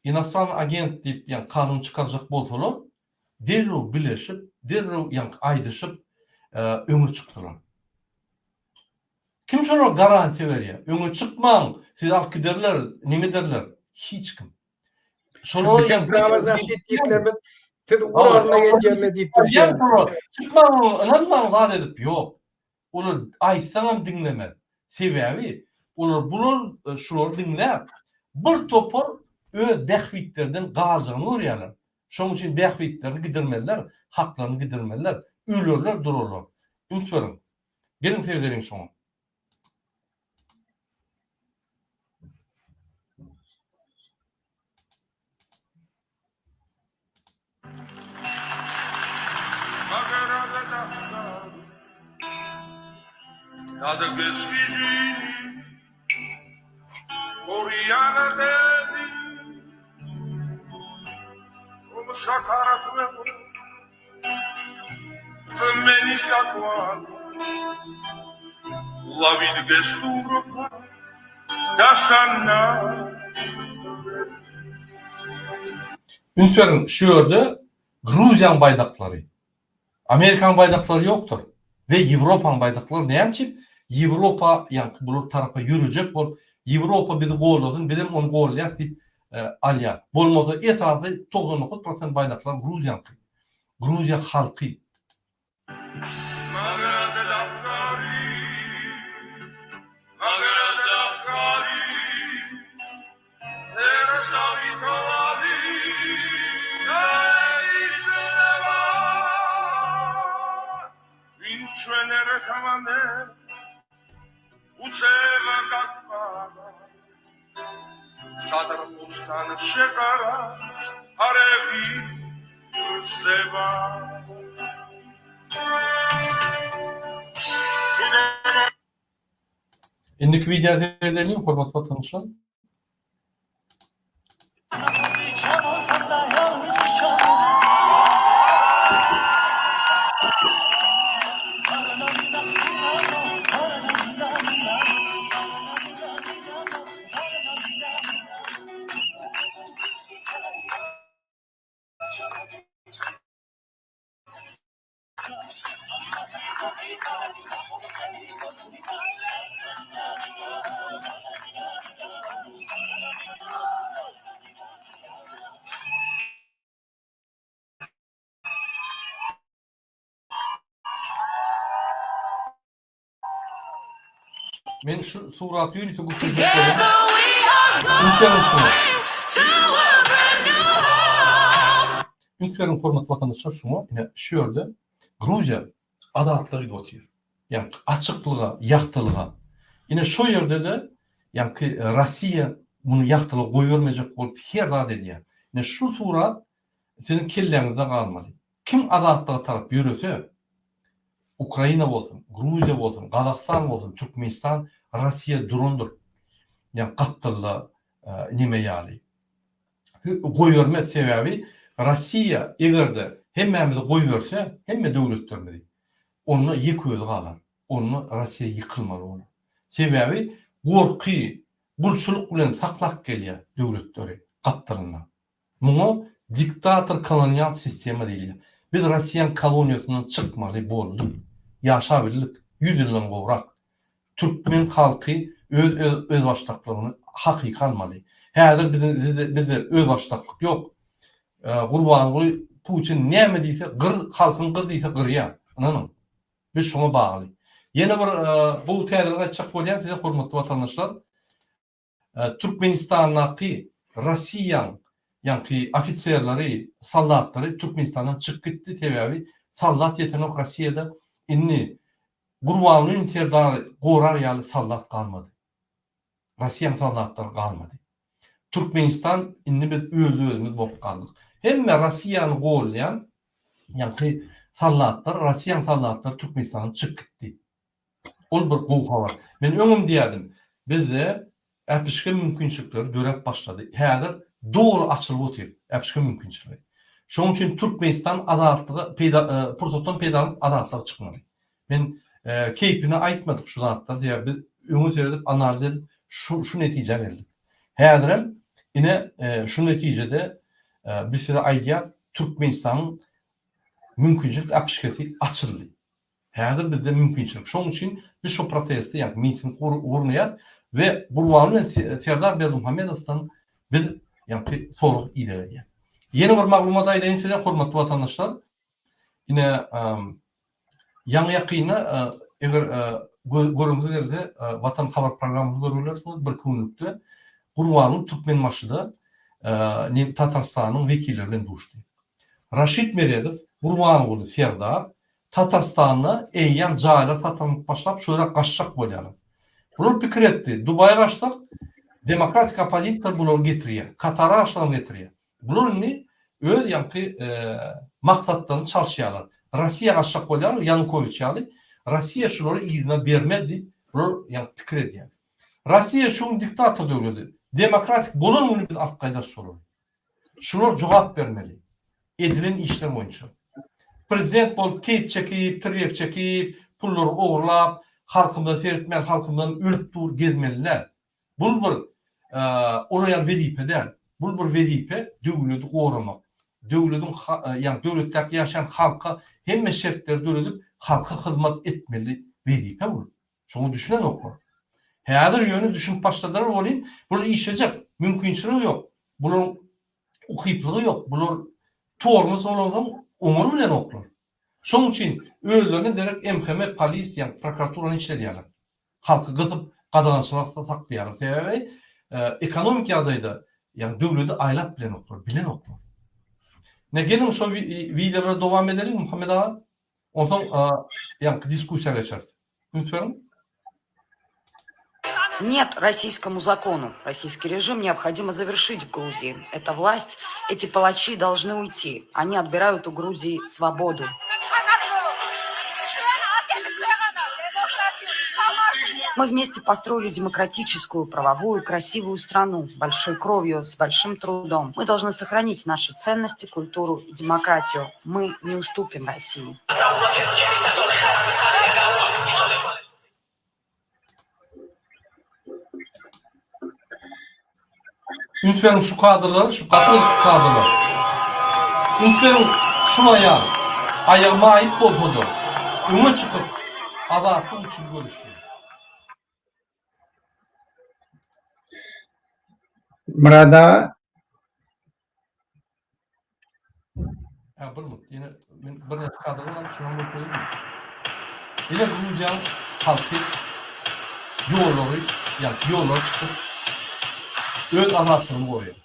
inostrannyý agent diýip ýaňky kanun çykarjak bolsalar, derrew bileşip, derrew ýaňky aýdyşyp öňe çykdylar. Kim şolara garantiýa berýär? Öňe çykmaň, sizi alyp giderler, neme ederler? Hiç kim. Şolara ýaňky Prawozasşitniklerimiz sizi guraryna geljerler diýip durýar. Çykmaň, ynanmaň zat edip, ýok. Olar aýtsaňam diňlemez. Sebäbi olar bular şulary diňläp bir topar öz bähbitlerden galjagyny görýärler. Şonuň üçin bähbitlerini gidirmezler, haklaryny gidirmezler, ölerler durarlar. Üns beriň. Geliň seredeliň şoňa. Üns beriň, şu ýerde Gruziýanyň baýdaklary, Amerikanyň baýdaklary ýokdur we Ýewropanyň baýdaklary näme üçin Ýewropa ýaňky bular tarapa ýörejek bolup, Ýewropa bizi gollasyn, bizem ony gollarys diýip alýar. Bolmasa esasy 99 prosent baýdaklar Gruziýanyňky. Gruziýa halky. Indiki wideo seredeliň, hormatly watandaşlar. Men şu suraty ýörite göterjek boldum. Üns beriň şuňa. Üns beriň hormatly watandaşlar şuňa, ine şu ýerde Gruziýa azatlyga gidip otyr. Ýagny açyklyga, ýagtylyga. Ine şo ýerde-de ýagny Russiýa muny ýagtylyga goýbermejek bolup her zat edýär. Ine şu surat siziň kelläňizde galmaly. Kim azatlyga tarap ýörese, Ukraina bolsun, Gruziýa bolsun, Gazagystan bolsun, Türkmenistan Russiýa durandyr. Ýagny gapdalda neme ýaly. Goýbermez sebäbi Russiýa egerde hemmämizi goýberse, hemme döwletlerimizi, onda ýeke özi galar. Onda Russiýa ýykylmaly bolar. Sebäbi gorky, gulçulyk bilen saklap gelýär döwletleri gapdalynda. Muňa diktator kolonial sistema diýilýär. Biz Rossiýaň koloniýasyndan çykmaly bolduk. Ýaşabildik ýüz ýyldan gowrak. Türkmen halky öz özbaşdaklygyny hakyky almaly. Häzir biziň bizde özbaşdaklyk ýok. Gurbanguly Putin näme diýse gyr halkyny gyr diýse gyrýar. Ynanyň. Biz şoňa bagly. Ýene bir gowy täzelik aýtjak bolýan size hormatly watandaşlar. Türkmenistandaky Rossiýaň ýaňky ofiserleri, soldatlary Türkmenistandan çykyp gitdi, sebäbi soldat ýetenok Rossiýada, indi Gurbanguly Serdary gorar ýaly soldat galmady. Rossiýaň soldatlary galmady. Türkmenistan indi biz özli-özümiz bolup galdyk. Hemme Rossiýany gollaýan ýaňky soldatlar, Rossiýaň soldatlary Türkmenistandan çykyp gitdi. Ol bir gowy habar. Men öňem diýýärdim, bizde äpişge mümkinçilikleri döräp başlady. Häzir doly açylyp otyr äpişge mümkinçiligi. Şonuň üçin Türkmenistan azatlyga peýda pursatdan peýdalanyp azatlyga çykmaly. Men keýpine aýtmadyk şu zatlary, sebäbi biz öňe seredip, analiz edip şu şu netijä geldik. Häzirem ine şu netijede biz size aýdýas, Türkmenistanyň mümkinçilik äpişgesi açyldy. Häzir bizde mümkinçilik. Şonuň üçin biz şu protesti, ýagny miting gurnaýarys we Gurbanguly bilen Serdar Berdimuhamedowdan biz ýagny sorag ideg edýäris. Ýene bir maglumat aýdaýyn size, hormatly watandaşlar. Ine, ýaňy-ýakynda eger görüňiz gelse, Watan habar programmasyny görüp bilersiňiz, bir günlükde Gurbanguly Türkmenbaşyda Tatarystanyň wekilleri bilen duşdy. Raşid Meredow, Gurbanguly Serdar Tatarstanda eýýäm jaýlar satylnyp başlap, şu ýere gaçjak bolýarlar. Bular pikir etdi, Dubaýa gaçsak, demokratik oppozisiýa bulary getirýär, Katara gaçsagam getirýär. Bular indi öz ýaňky maksatlaryny çalyşýarlar. Rossiýa gaçjak bolýarlar, Ýanukowiç ýaly. Rossiýa şulary yzyna bermez diýip, bular ýaňky pikir edýär. Rossiýa şu gün diktator döwleti. Demokratik bolan güni biz alyp gaýdarys şolary. Şular jogap bermeli. Edilen işler boýunça. Prezident bolup keýp çekip, tirýek çekip, pullary ogurlap, halkymyza seretmän, halkymyzdan ölüp dur gezmeli däl. Bul bir olar ýaly wezipe däl. Bul bir wezipe döwledi goramak. Döwlediň ýagny döwletdäki ýaşaýan halka hemme şertleri döredip, halka hyzmat etmeli wezipe bul. Şoňa düşünenoklar. Häzir ýöne düşünip başladylar welin, bular işlejek mümkinçiligi ýok. Bularyň ukyplygy ýok. Bular tormoz bolansoň oňary bilenoklar. Şonuň üçin özlerine derek MHM, polisiýa, prokuraturany işledýärler. Halky gysyp, gadagançylykda saklaýarlar. Sebäbi ekonomik ýagdaýda, ýagny döwledi aýlap bilenoklar, bilenoklar. Ine geliň şo wideolara dowam edeliň Muhammet aga. Onsoň ýaňky diskussiýa geçeris. Üns beriň. Нет российскому закону. Российский режим необходимо завершить в Грузии. Эта власть, эти палачи должны уйти. Они отбирают у Грузии свободу. Мы вместе построили демократическую, правовую, красивую страну, большой кровью, с большим трудом. Мы должны сохранить наши ценности, культуру и демократию. Мы не уступим России. Üns beriň şu kadrlara, şu gaty gyzykly kadrlar. Üns beriň şul aýal, aýagy maýyp bolsa-da, öňe çykyp. Azatlyk üçin göreşýär. Myrat aga. Ha bir minut. Ýene men bir näçe kadr bilen şuny görkezeyim. Ýene Gruziýanyň halky ýollary, ýa ýollara çykyp öz azatlygyny goraýar.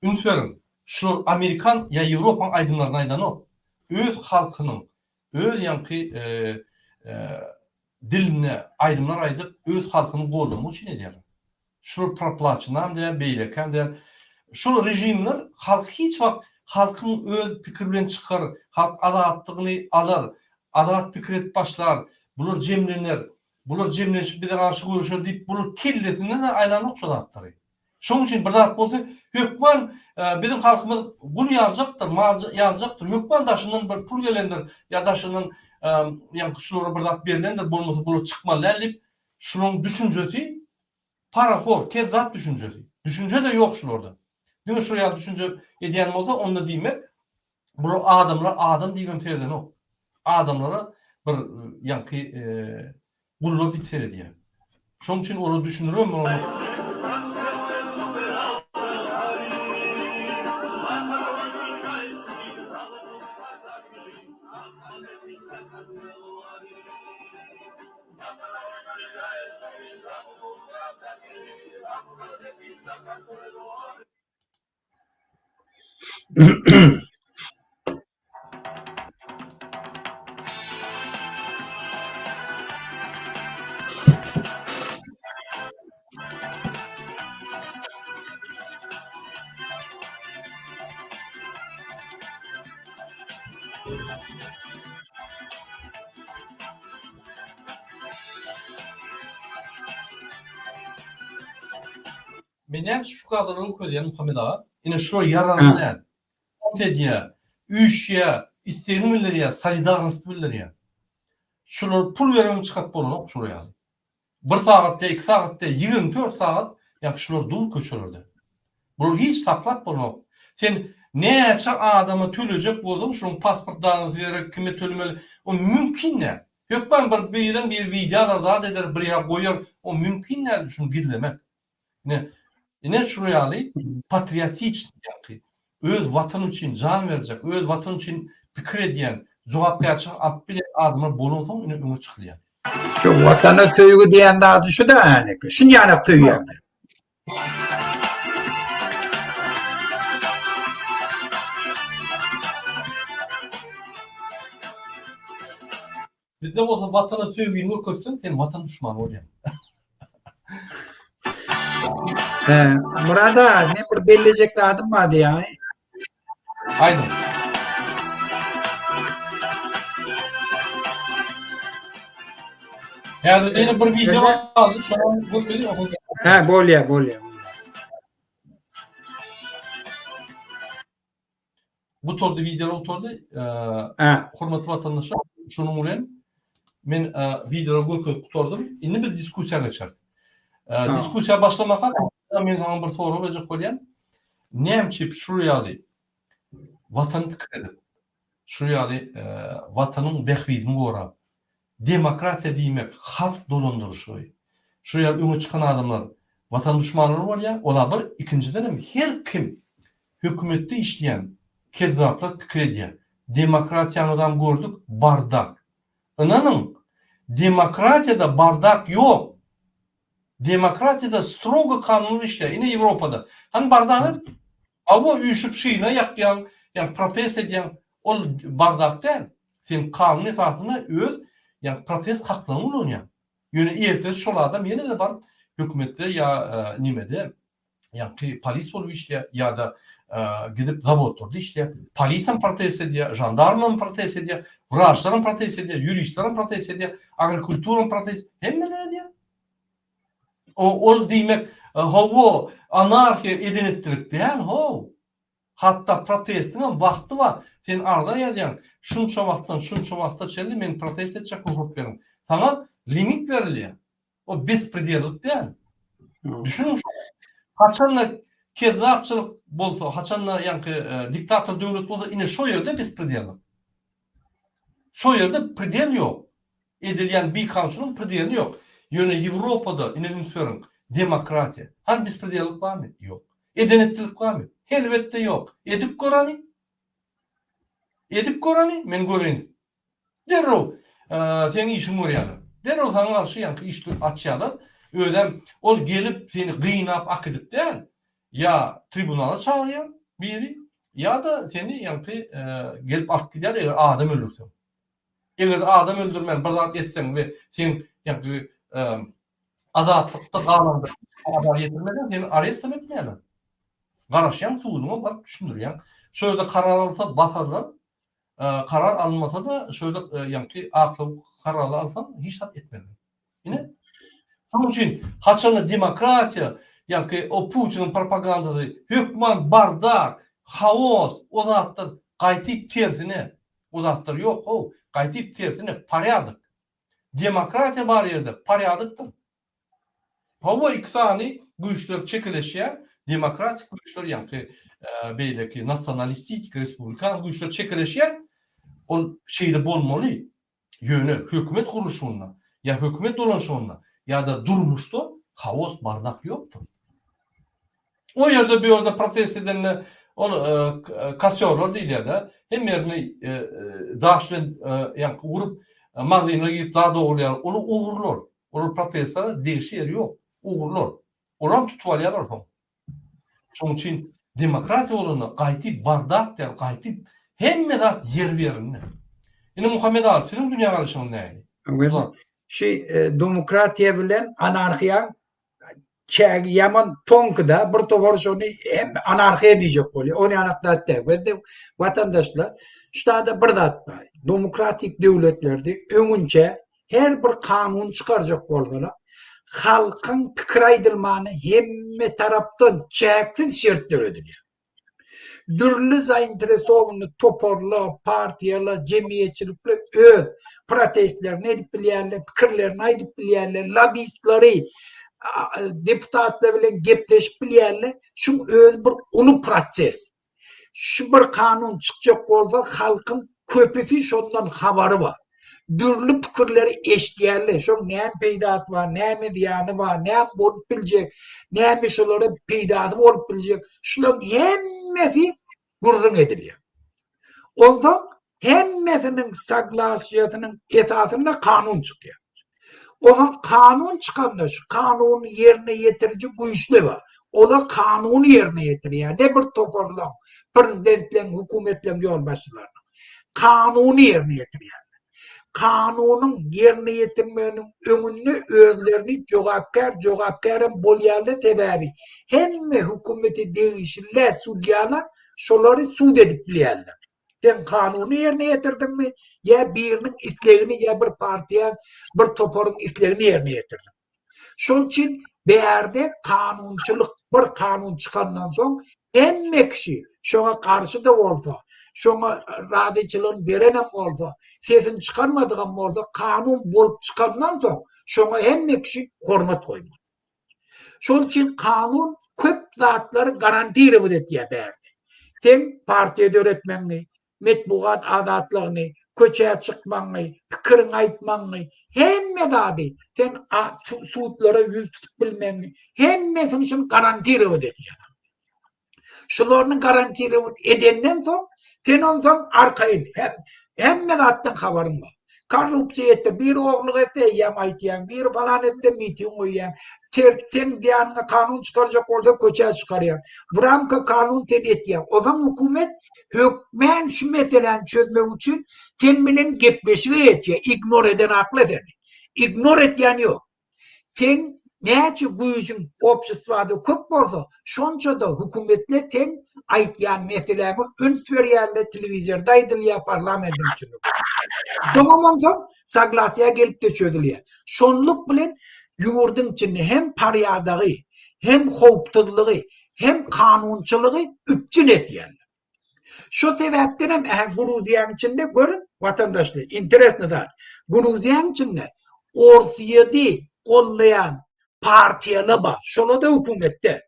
Üns beriň, şular amerikan ýa ýewropaň aýdymlaryny aýdanok. Öz halkynyň öz ýaňky dilinde aýdymlar aýdyp öz halkyny goldamak üçin edýärler. Şular proplaçenam däl, beýlekäm däl. Şol režimler halk hiç wagt halkyň öz pikiri bilen çykar, halk azatlygyny alar, azat pikir edip başlar, bular jemlener, bular jemlenişip bize garşy göreşer diýip bular kellesinden-de aýlanok şo zatlary. Şonuň üçin bir zat bolsa hökman biziň halkymyz gul ýaljakdyr, mal ýaljakdyr, hökman daşyndan bir pul gelendir ýa daşyndan ýaňky şulara bir zat berlendir, bolmasa bular çykmaly däl diýip, şularyň düşünjesi parahor, kezzap düşünjesi. Düşünje-de ýok şularda. Diňe şol ýaly düşünje edýän bolsa, onda diýmek, bular adamlara adam diýibem seredenok. Adamlara bir ýaňky Gullar diýip seredýär. Şonuň üçin olara düşündiribem bolanok. Men näme üçin şu kadrlary görkezýän Muhammet aga? Ine şular ýaragly däl. Tans edýär, üýşýär, islegini bildirýär, solidarnosty bildirýär. Şular pul beribem çykaryp bolanok şular ýaly. Bir sagat däl, iki sagat däl, 24 sagat ýa şular dur köçelerde. Bular hiç saklap bolanok. Sen näçe adama tölejek bolsaň şunuň pasport danysy gerek, kime tölemeli, o mümkin däl. Hökman bir birden bir wideo alar zat eder bir ýere goýar, o mümkin däl şuny gizlemek. Ine, ine şular ýaly patriotiçnyý ýaňky, öz watany üçin jan berjek, öz watany üçin pikir edýän, jogapkärçilik alyp bilýän adamlar bolansoň ine öňe çykylýar. Şu watana söýgi diýen zady şu-da häliki. Şuny ýanak söýýäňdir. Bizde bolsa watana söýgini görkezseň sen watan duşmany bolýaň. He, Murad aga, men bir bellejek zadym bar diýýän. Aýdyň. Häzir ýene bir wideo galdy, şony görkezeyim. He, bolýar, bolýar. Gutardy wideolar gutardy. Hormatly watandaşlar, şunuň bilen men wideolary görkezip gutardym. Indi biz diskussiýa geçeris. Diskussiýa başlamaka men saňa bir sorag berjek bolýan. Näme üçin şu ýaly watan pikir edip, şu ýaly watanyň bähbidini gorap, Demokratiýa diýmek halk dolandyryşy. Şu ýaly öňe çykan adamlar watan duşmanlary bolýar, ola bir, ikinjidenem her kim hökümetde işleýän kezzaplar pikir edýär. Demokratiýaňyzam gördük, bardak. Ynanyň, demokratiýada bardak ýok. Demokratiýada strogo kanunlar işleýär. Ine Ýewropada. Hany bardak et. Hawa üýşüp şyna ýakýaň, ýa protest edýäň. Ol bardak däl. Sen kanun esasynda öz ýa protest haklaryňy ulanýaň. Ýöne ertesi şol adam ýene-de baryp hökümetde ýa nemede ýaňky polis bolup işleýär ýa-da gidip zawodlarda işleýär. Polisem protest edýär, žandarmam protest edýär, wraçlaram protest edýär, ýuristlerem protest edýär, agrikulturam protest, hemmeler edýär. O, ol diýmek, hawa, anarhiýa eden-etdilik däl, how. Hatda protestiňem wagty bar. Sen arza ýazýaň, şunça wagtdan şunça wagta çenli men protest etjek rugsat beriň. Saňa limit berilýär. O bespredellik däl. Düşüniň şoňa. Haçanda kezzapçylyk bolsa, haçanda ýaňky diktator döwlet bolsa, ine şo ýerde bespredellik. Şo ýerde predel ýok. Edilýän bikanunçylygyň predeli ýok. Ýöne Ýewropada, ine üns beriň, demokratiýa. Hany bespredellik barmy? Ýok. Eden-etdilik barmy? Elbetde ýok. Edip gör hany. Edip gör hany, men göreýin. Derrew seň işiňi görýärler. Derrew saňa garşy ýaňky iş açýarlar. Özem ol gelip seni gynap akidip däl, ýa tribunala çagyrýar biri, ýa-da seni ýaňky gelip alyp gidýär eger adam öldürseň. Eger adam öldürmän bir zat etseň we seň ýaňky azatlykda galanda azar ýetirmeseň seni arestem etmeýärler. Garaşýaň suduňa baryp düşündirýäň. Şo ýerde karar alsa basarlar, Karar alynmasa-da, şo ýerde ýaňky aklaw karary alsaň, hiç zat etmezler. Ine. Şonuň üçin haçanda demokratiýa, ýaňky o Putiniň propagandasy hökman bardak, haos, o zatlar gaýtyp tersine, o zatlar ýok how, gaýtyp tersine porýadok. Demokratiýa bar ýerde porýadokdyr. Hawa iki sany güýçler çekeleşýär, demokratik güýçler ýaňky beýleki nasionalistik respublikan güýçler çekeleşýär. Ol şeýle bolmaly. Ýöne hökümet gurluşygynda ýa hökümet dolanşygynda ýa-da durmuşda haos bardak ýokdur. O ýerde bu ýerde protest edende ol kosýorlar diýilýär-de, hemme ýerini daş bilen ýaňky urup magzyna girip zat ogurlaýar. Olar ogrular. Olar protestlere degişli ýeri ýok. Ogrular. Olaram tutup alýarlar soň. Şonuň üçin demokratiýa bolanda gaýtyp bardak däl, gaýtyp hemme zat ýeri-ýerinde. Indi Muhammet aga siziň dünýägaraýşyňyz nähili? Şu demokratiýa bilen anarhiýaň çägi ýaman toňky-da, bir topar şony hem anarhiýa diýjek bolýar. Ony ýanak zat däl. Bizde watandaşlar, şu bir zat bar. Demokratik döwletlerde öňünçä her bir kanun çykarjak bolsalar, halkyň pikir aýdylmagyna hemme tarapdan çäksiz şert döredilýär. Dürli zainteresowanyý toparlar, partiýalar, jemgyýetçilikler öz protestlerini edip bilýärler, pikirlerini aýdyp bilýärler, lobistlary, deputatlar bilen gepleşip bilýärler. Şuň özi bir uly proses. Şu bir kanun çykjak bolsa halkyň köpüsi şondan habary bar. Dürli pikirleri eşidýärler. Şoň näme peýdasy bar, näme zyýany bar, näme bolup biljek, näme şolara peýdasy bolup biljek. Şularyň hemmesi gürrüň edilýär. Onsoň hemmesiniň soglasiýasynyň esasynda kanun çykýar. Onuň kanun çykanda şu kanuny ýerine ýetiriji güýçler bar. Olar kanuny ýerine ýetirýär. Ne bir toparlaň, prezidentleň, hökümetleň ýolbaşçylarynyň. Kanuny ýerine ýetirýärler. Kanunyň ýerine ýetirmeginiň öňünde özlerini jogapkär, jogapkärem bolýarlar sebäbi hemme hökümete degişli sudýalar şolary sud edip bilýärler. Sen kanuny ýerine ýetirdiňmi ýa biriniň islegini ýa bir partiýaň, bir toparyň islegini ýerine ýetirdiň? Şol üçin bärde kanunçylyk, bir kanun çykandan soň hemme kişi şoňa garşy-da bolsa, şoňa razyçylygyny berenem bolsa, sesini çykarmadygam bolsa, kanun bolup çykandan soň şoňa hemme kişi hormat goýmaly. Şol üçin kanun köp zatlary garantirowat etýär bärde. Sen partiýa döretmegiňi, metbugat azatlygyny, köçä çykmagyňy, pikiriňi aýtmagyňy, hemme zady sen sudlara ýüz tutup bilmegiňi, hemmesini şuny garantirowat edýär. Şularyny garantirowat edenden soň, sen onsoň arkaýyn, hemme zatdan habaryň bar. Korrupsiýa etse, biri ogurlyk etse eýýäm aýtýaň, biri falan etse miting goýýaň. Ter seň zyýanyňa kanun çykarjak bolsa köçä çykarýaň. W ramka kanun sen etýäň. Ozan hökümet hökmän şu meseläni çözmek üçin sen bilen gepleşige geçýär, ignor eden akla seni. Ignor etýän ýok. Seň näçe güýjüň obşestwada köp bolsa, şonça-da hökümetler seň aýtýan meseläňe üns berýärler, telewizorda aýdylýar, parlamentiň içinde. Soňam onsoň soglasiýa gelip-de çözülýär. Şonluk bilen ýurduň içinde hem porýadagy, hem howpsuzlygy, hem kanunçylygy üpjün edýärler. Şo sebäpden hem ähä Gruziýanyň içinde görüň watandaşlar, interesny zat. Gruziýanyň içinde Orsýeti gollaýan partiýalar bar. Şolar-da hökümetde.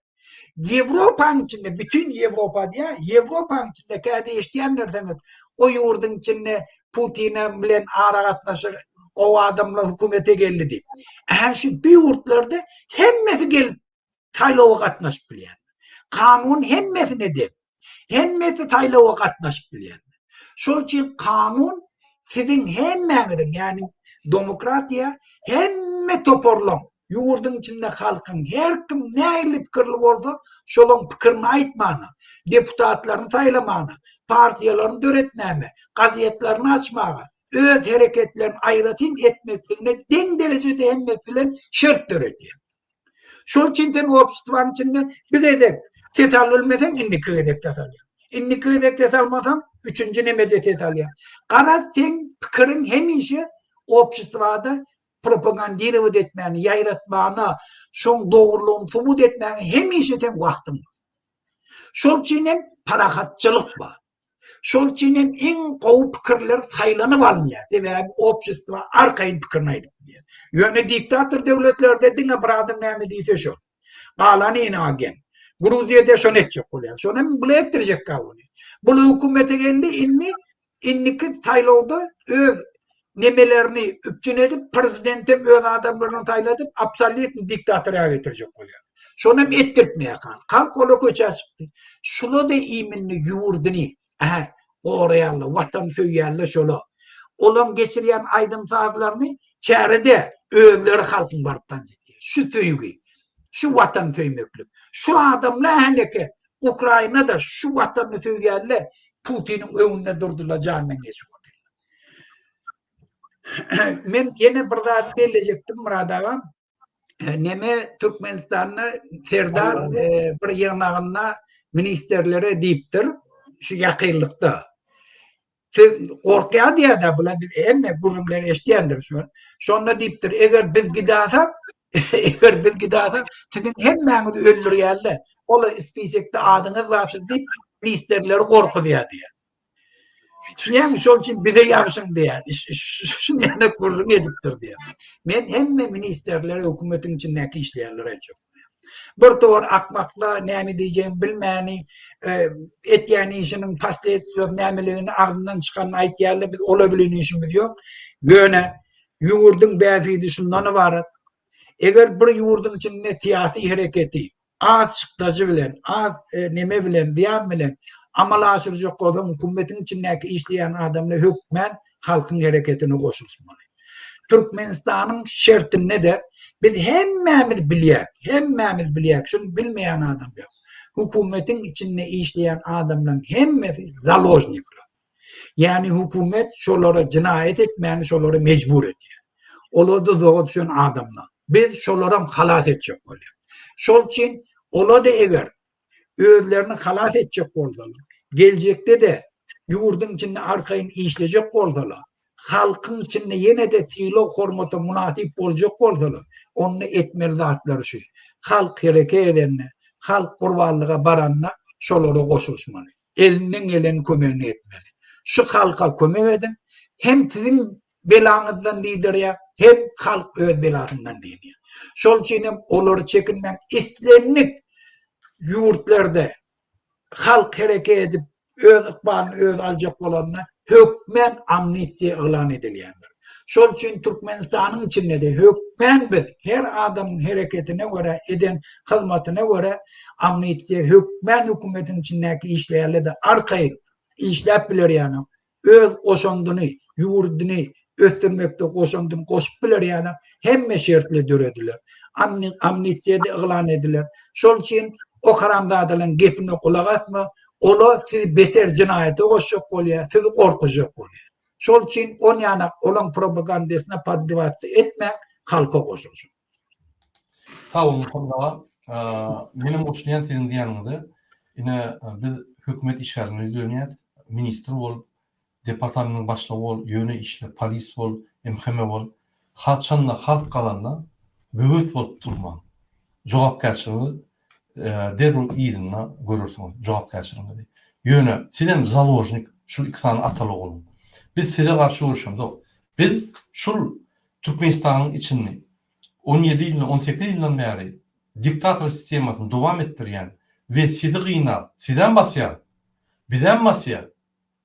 Ýewropanyň içinde, bütin Ýewropa diýýär, Ýewropanyň içinde käde eşidýändirsiňiz, o ýurduň içinde Putine bilen aragatnaşyk gowy adamlar hökümete geldi diýip. Ähä şu bu ýurtlarda hemmesi gelip saýlawa gatnaşyp bilýär. Kanun hemmesine deň. Hemmesi saýlawa gatnaşyp bilýär. Şol üçin kanun siziň hemmäňiziň, ýagny demokratiýa hemme toparlaň, ýurduň içinde halkyň her kim nähili pikirli bolsa, şolaň pikirini aýtmana, deputatlaryny saýlamana, partiýalaryny döretmäme, gazetlerini açmaga, öz hereketlerini aýratyn etmekligine deň derejede hemmesi bilen şert döredýär. Şol üçin sen obşestwanyň içinde bir gezek ses alybilmeseň indiki gezek ses alýaň. Indiki gezek ses almasaň üçünji nemede ses alýaň. Garaz seň pikiriň hemişe obşestwada propagandirowat etmäni, ýaýratmana, şoň dogrulygyny subut etmäge hemişe seň wagtyň bar. Şol üçin hem parahatçylyk bar. Şol üçin hem iň gowy pikirler saýlanyp alynýar. Sebäbi obşestwo arkaýyn pikirini aýdyp bilýär. Ýöne diktator döwletlerde diňe bir adam näme diýse şol. Galany ine agent. Gruziýada şony etjek bolýar. Şony hem bile etdirjek gawuny. Bul hökümete geldi indi indiki saýlawda öz nemelerini üpjün edip, prezidentem öz adamlaryny saýladyp, absolýutny diktatorýa getirjek bolýar. Şony hem etdirtmeýär halk. Halk ola köçä çykdy. Şula-da iminli ýurduny, ähä, goraýarlar, watan söýýärler şola. Olaň geçirýän aýdym-sazlaryny çärede özleri halkyň baryp tans edýär. Şu söýgi, şu watan söýmeklik. Şu adamlar häleke Ukrainada şu watanyny söýýärler, Putiniň öňünde durdular jandan geçip otyrlar. Men ýene bir zat bellejekdim Myrat aga. Neme Türkmenistanda Serdar e, bir ýygnagynda ministerlere diýipdir şu ýakynlykda. Siz gorkýar diýýär-de bular biz hemme gürrüňleri eşidýändir şu. Şonda diýipdir, eger biz gidasak, eger biz gidasak, siziň hemmäňizi öldürýärler. Ol spisekde adyňyz bar siz diýip, ministerleri gorkuzýar diýýär. Düşünýäňmi? Şol üçin bize ýabşyň diýýär. Şuny ýaly gürrüň edipdir diýýär. Men hemme ministerlere, hökümetiň içindäki işleýänlere aýtjak. Bir towar akmaklar näme diýjegini bilmäni, e, etýän işiniň posledstwiýasy nämeligini agzyndan çykanyny aýtýarlar, biz olar bilen işimiz ýok. Ýöne ýurduň bähbidi şundan ybarat. Eger bir ýurduň içinde syýasy hereketi az çykdajy bilen, az e, neme bilen, zyýan bilen amala aşyrjak bolsaň, hökümetiň içindäki işleýän adamlar hökmän halkyň hereketine goşulyşmaly. Türkmenistanyň şertinde-de biz hemmämiz bilýäk, hemmämiz bilýäk, şuny bilmeýän adam ýok. Hökümetiň içinde işleýän adamlaryň hemmesi založnikler. Ýagny hökümet şolara jenaýat etmäni şolara mejbur edýär. Olar duzaga düşen adamlar. Biz şolaram halas etjek bolýar. Şol üçin ola-da eger özlerini halas etjek bolsalar, geljekde-de ýurduň içinde arkaýyn işlejek bolsalar, halkyň içinde ýene-de sylag-hormata mynasyp boljak bolsalar, onda etmeli zatlary şu. Halk hereket edende, halk gurbanlyga baranda şolara goşulyşmaly. Elinden gelen kömegini etmeli. Şu halka kömek ediň, hem siziň belaňyzdan dyndarýar, hem halk öz belasyndan dynýar. Şol üçin hem olary çekinmäň, islendik ýurtlarda halk hereket edip öz ykbalyny özi aljak bolanda hökmän amnistiýa yglan edilýändir. Şol üçin Türkmenistanyň içinde-de hökmän biz her adamyň hereketine görä, eden hyzmatyna görä amnistiýa hökmän hökümetiň içindäki işleýänler-de arkaýyn işläp biler ýaly öz goşandyny, ýurduny. ösdürmekde goşandyny goşup biler ýaly hemme şertler dörediler. Amnistiýa-da yglan ediler. Şol üçin o haramzadalaryň gepine gulak asma, olar sizi beter jenaýata goşjak bolýar, sizi gorkuzjak bolýar. Şol üçin on ýanak olaň propagandasyna poddiwatsa etmäň, halka goşulyşyň. Sag boluň Muhammet aga. Menem goşulýan siziň diýýäniňize. Ine biz hökümet işgärlerine ýüzlenýäs. Ministr bol, departamentiň başlygy bol, ýöne işle, polis bol, MHM bol. Haçanda halk galanda böwet bolup durmaň. Jogapkärçiligiňiz derrew yzynda görersiňiz jogapkärçiligiňizi. Ýöne sizem založnik şul iki sany ataly ogluň. Biz size garşy göreşemzok. Biz şul Türkmenistanyň içinde 17 ýyldan, 18 ýyldan bäri diktator sistemasyny dowam etdirýän we sizi gynap, sizem basýar, bizem basýar,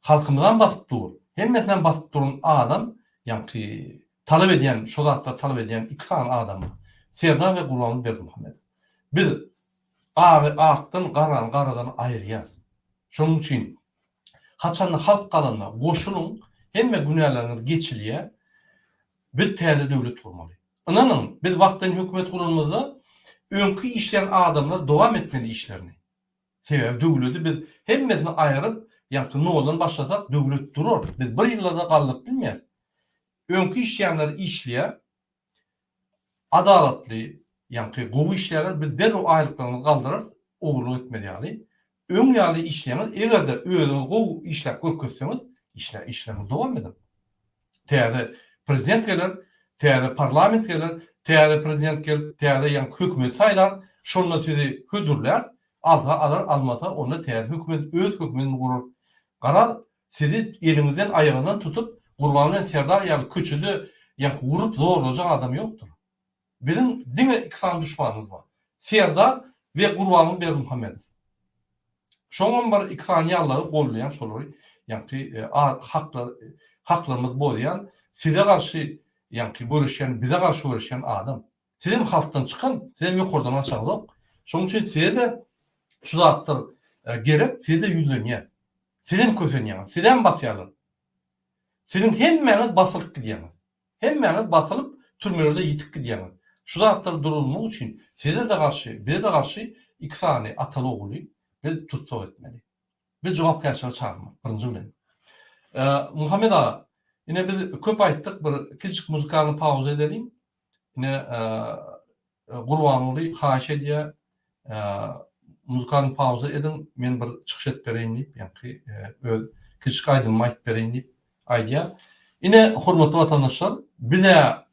halkymyzam basyp dur, hemmesinem basyp duran adam, ýaňky talap edýän, şo zatlary talap edýän iki sany adam bar. Serdar we Gurbanguly Berdimuhamedow. Biz agy akdan, garany garadan aýyrýas. Şonuň üçin haçanda halk galanda goşulyň, hemme günäleriňiz geçilýär. Biz täze döwlet gurmaly. Ynanyň, biz wagtlaýyn hökümet guranymyzda öňki işleýän adamlar dowam etmeli işlerini. Sebäbi döwledi biz hemmesini aýryp, ýaňky noldan başlasak döwlet durar. Biz bir ýylda-da galdyryp bilmeris. Öňki işleýänler işleýär. Adalatly, ýaňky gowy işleýärler, biz derrew aýlyklaryňyzy galdyrarys, ogurlyk etmez ýaly. Öň ýaly işleýäňiz, eger-de özüňiz gowy işläp görkezseňiz, işlä işleriňizi dowam ediň. Täze prezident geler, täze parlament geler, täze prezident gelip, täze ýaňky hökümeti saýlar, şonda sizi hödürläris, alsa alar, almasa onda täze hökümet öz hökümetini gurar. Garaz, sizi eliňizden aýagyňyzdan tutup, Gurban bilen Serdar ýaly köçede ýaňky urup zorlajak adam ýokdur. Biziň diňe iki sany duşmanymyz bar. Serdar we Gurbanguly Berdimuhamedow. Şoňam bir iki sany ýallagy gollaýan şolary ýaňky haklar haklarymyzy bozýan size garşy ýaňky göreşýän bize garşy göreşýän adam. Sizem halkdan çykan sizem ýokardan gaçaňyzok. Şonuň üçin size-de şu zatlar gerek size-de ýüzlenýäs. Sizem kösenýäňiz sizem basýarlar. Siziň hemmäňiz basylyp gidýäňiz. Hemmäňiz basylyp türmelerde ýitip gidýäňiz. Şu zatlary duruzmak üçin size-de garşy, bize-de garşy iki sany ataly-oguly biz tussag etmeli. Biz jogapkärçilige çagyrmaly, birinji bilen. Muhammet aga, ine biz köp aýtdyk, bir kiçijik muzykalny pauza edeliň. Ine Gurbanguly haýyş edýär, muzykalny pauza ediň, men bir çykyş edip bereýin diýip, ýaňky öz kiçijik aýdymymy aýdyp bereýin diýip aýdýar. Ine, hormatly watandaşlar, biz-ä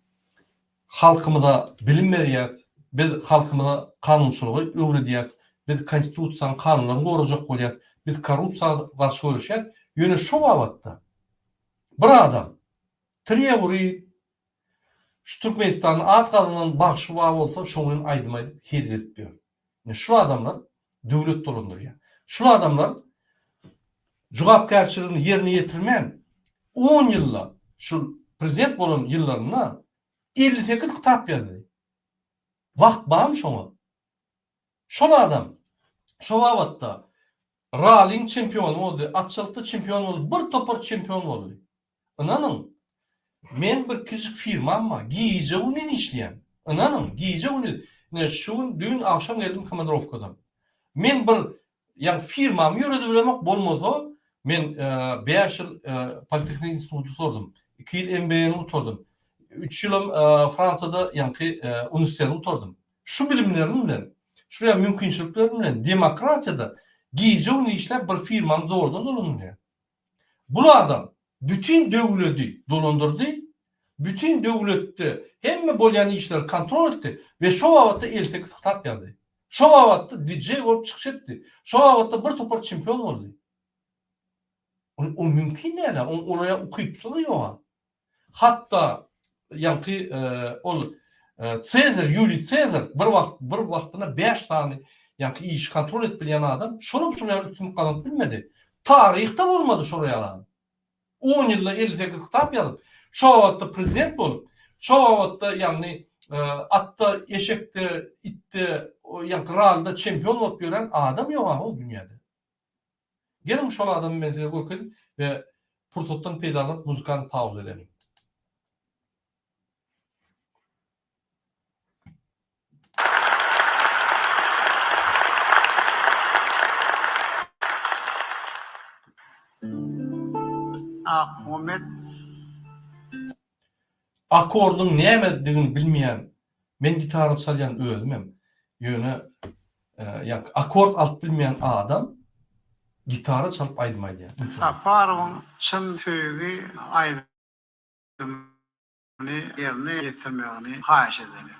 halkymyza bilim berýäris, biz halkymyza kanunçylygy öwredýäris, biz konstitusiýany, kanunlaryny gorajak bolýarys, biz korrupsiýa garşy göreşýäris. Ýöne şu babatda bir adam tirýek uryp, Şu Türkmenistanda at gazanan bagşy bar bolsa şoň bilen aýdym aýdyp hezil edip ýör. Ine şul adamlar döwlet dolandyrýar. Şul adamlar jogapkärçiligini ýerine ýetirmän on ýylda şul prezident bolan ýyllarynda 58 kitap ýazdy. Wagt barmy şoňa? Şol adam şo babatda rallyň çempiony boldy, atçylykda çempion boldy, bir topar çempion boldy. Ynanyň, meň bir kiçijik firmam bar, gije-gündiz işleýän. Ynanyň, gije-gündiz. Ine, şu gün, düýn agşam geldim komandirowkadan. Men bir, ýagny firmamy ýöredip bilemok, bolmasa, men bäş ýyl politehnik instituty gutardym, iki ýyl MBA-ny gutardym, üç ýylam Fransiýada ýaňky uniwersiteti gutardym. Şu bilimlerim bilen, şu ýa mümkinçiliklerim bilen demokratiýada gije-gündiz işläp bir firmamy zordan dolandyrýan. Bul adam bütin döwledi dolandyrdy, bütin döwletde hemme bolýan işleri kontrol etdi we şo babatda 58 kitap ýazdy. Şo babatda DJ bolup çykyş etdi. Şo babatda bir topar çempion boldy. O mümkin däl-ä, oň olara ukypsyzy ýog-a. Hatda ýaňky ol Sezar, Ýuliý Sezar bir wagt bir wagtynda bäş sany ýaňky işi kontrol edip bilýän adam, şolam şol ýaly üstünlik gazanyp bilmedi. Taryhda bolmady şol ýaly adam. On ýylda 58 kitap ýazyp, şo babatda prezident bolup, şo babatda ýagny atda, eşekde, itde, ýaňky rallyda çempion bolup ýören adam ýog-a o dünýäde. Geliň şol adamy men size görkezip we pursatdan peýdalanyp muzykany pauza edeliň. Berdimuhamet. Akordyň nämedigini bilmeýän men gitara çalýan özümem ýöne ýaňky akord alyp bilmeýän adam gitara çalyp aýdym aýdýar. Saparowyň Çyn söýgi aýdymyny ýerine ýetirmegini haýyş edeli.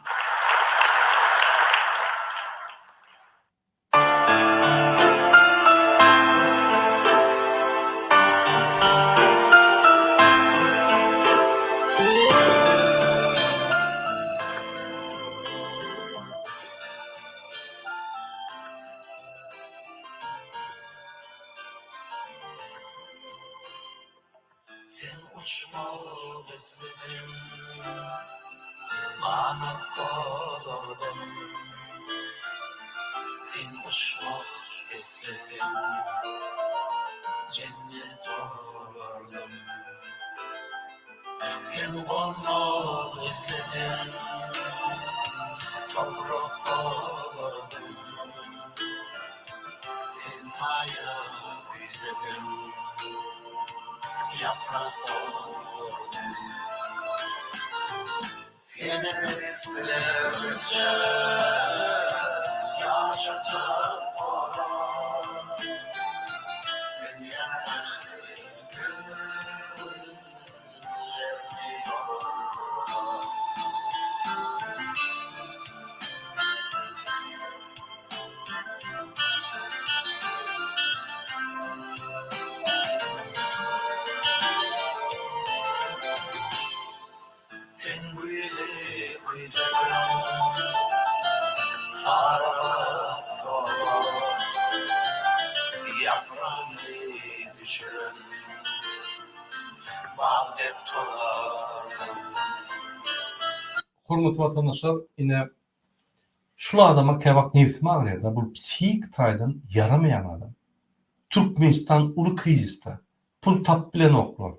Sen uçmak isleseň, ganat bolardym. Sen uçmak isleseň, jennet bolardym. Sen gonmak isleseň, toprak bolardym. Sen saýa küýseseň, ýaprak bolardym. Seni bilerçe ýaşadyp bolar. Dünýäň ähli güllerini ýolar. Sen güýzi küýseseň, saralyp solar, Ýapragyny düşüren bag dek tolardyň. Hormatly watandaşlar, ine Şul adama käwagt nebsim agyrýarda bul psihik taýdan ýaramaýan adam. Türkmenistan uly krizisde. Pul tapyp bilenoklar.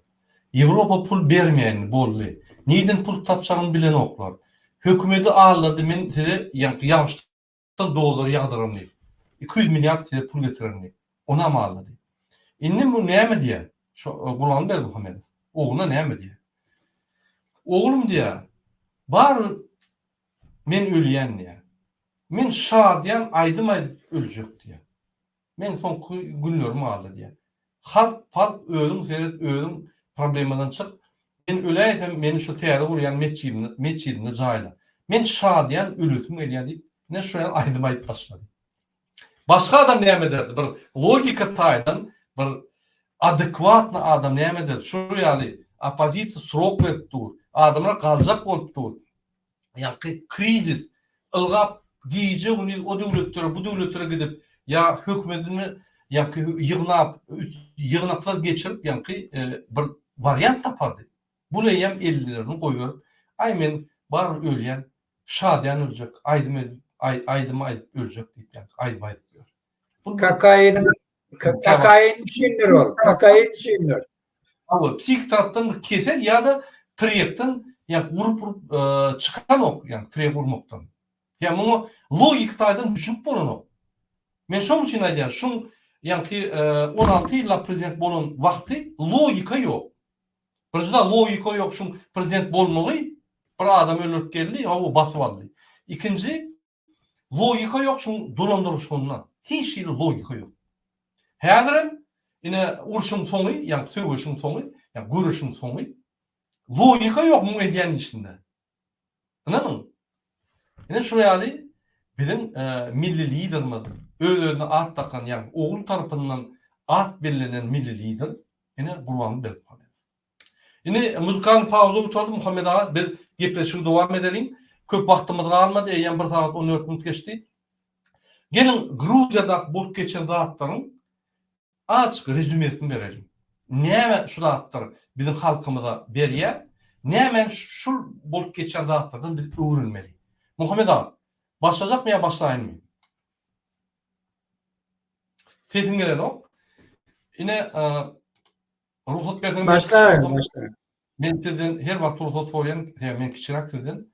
Ýewropa pul bermeýär indi boldy. Nirden pul tapjagyny bilenoklar. Hökümedi aldady men size ýaňky ýagyşdan dollar ýagdyraryn diýip. 200 milliard size pul getirerin diýip. Onam aldady. Indi bu näme diýýär? Şo Gurbanguly Berdimuhamedow ogluna näme diýýär? Oglum diýýär, bar Men ölýän diýýär. Men şadyýan aýdym aýdyp öljek diýýär. Meň soňky günlerim galdy diýýär. Halk palk özüň seret özüň problemadan çyk. Men öläýsem meni şu täze gurýan metjidimde metjidimde jaýla. Men şadyýan ölesim gelýär diýip ine şu ýaly aýdym aýdyp başlady. Başga adam näme ederdi? Bir logika taýdan bir adekwatny adam näme ederdi? Şu ýaly oppozisiýa srok berip dur. Adamlar galjak bolup dur. Ýaňky krizis ylgap gije gündiz o döwletlere bu döwletlere gidip ýa hökümetini ýaňky ýygnap ýygnaklar geçirip ýaňky bir wariant tapardy. Bul eýýäm ellerini goýberip aý men barybir ölýän şadyýan öljek aýdym edip aýdym aýdyp öljek diýip ýaňky aýdym aýdyp ýör. Bul Kokainiň kokain üçindir ol kokain üçindir. Hawa, psihik tarapdan bir kesel ýa-da tirýekden ýa urup urup çykanok, ýagny tirýek urmakdan. Ýa muňa logiki taýdan düşünip bolanok. Men şoň üçin aýdýan, şuň ýaňky 16 ýyllap prezident bolan wagty logika ýok. Birinjiden logika ýok şuň prezident bolmagy, bir adam öldürip geldi, hawa basyp aldy. Ikinji Logika ýok şuň dolandyryşygynda. Hiç hili logika ýok. Häzirem ine urşuň soňy, ýagny söweşiň soňy, ýagny göreşiň soňy logika ýok muň edýän işinde. Ynanyň. Ine şul ýaly biziň milli liderimiz öz-özüne at dakan, ýagny ogul tarapyndan at bellenen milli lider ine Gurbanguly Berdimuhamedow. Indi muzykalny pauza gutardy Muhammet aga biz gepleşigi dowam edeliň. Köp wagtymyz galmady eýýäm bir sagat 14 minut geçdi. Geliň Gruziýadaky bolup geçen zatlaryň azajyk rezümesini bereliň. Näme şu zatlar biziň halkymyza berýär? Nämäni şul bolup geçen zatlardan biz öwrenmeli? Muhammet aga, başlajakmy ýa başlaýynmy? Sesiň gelenok. Ine Rugsat berseň Başlaň, başlaň. Men sizden her wagt rugsat soraýan, sebäbi men kiçiräk sizden.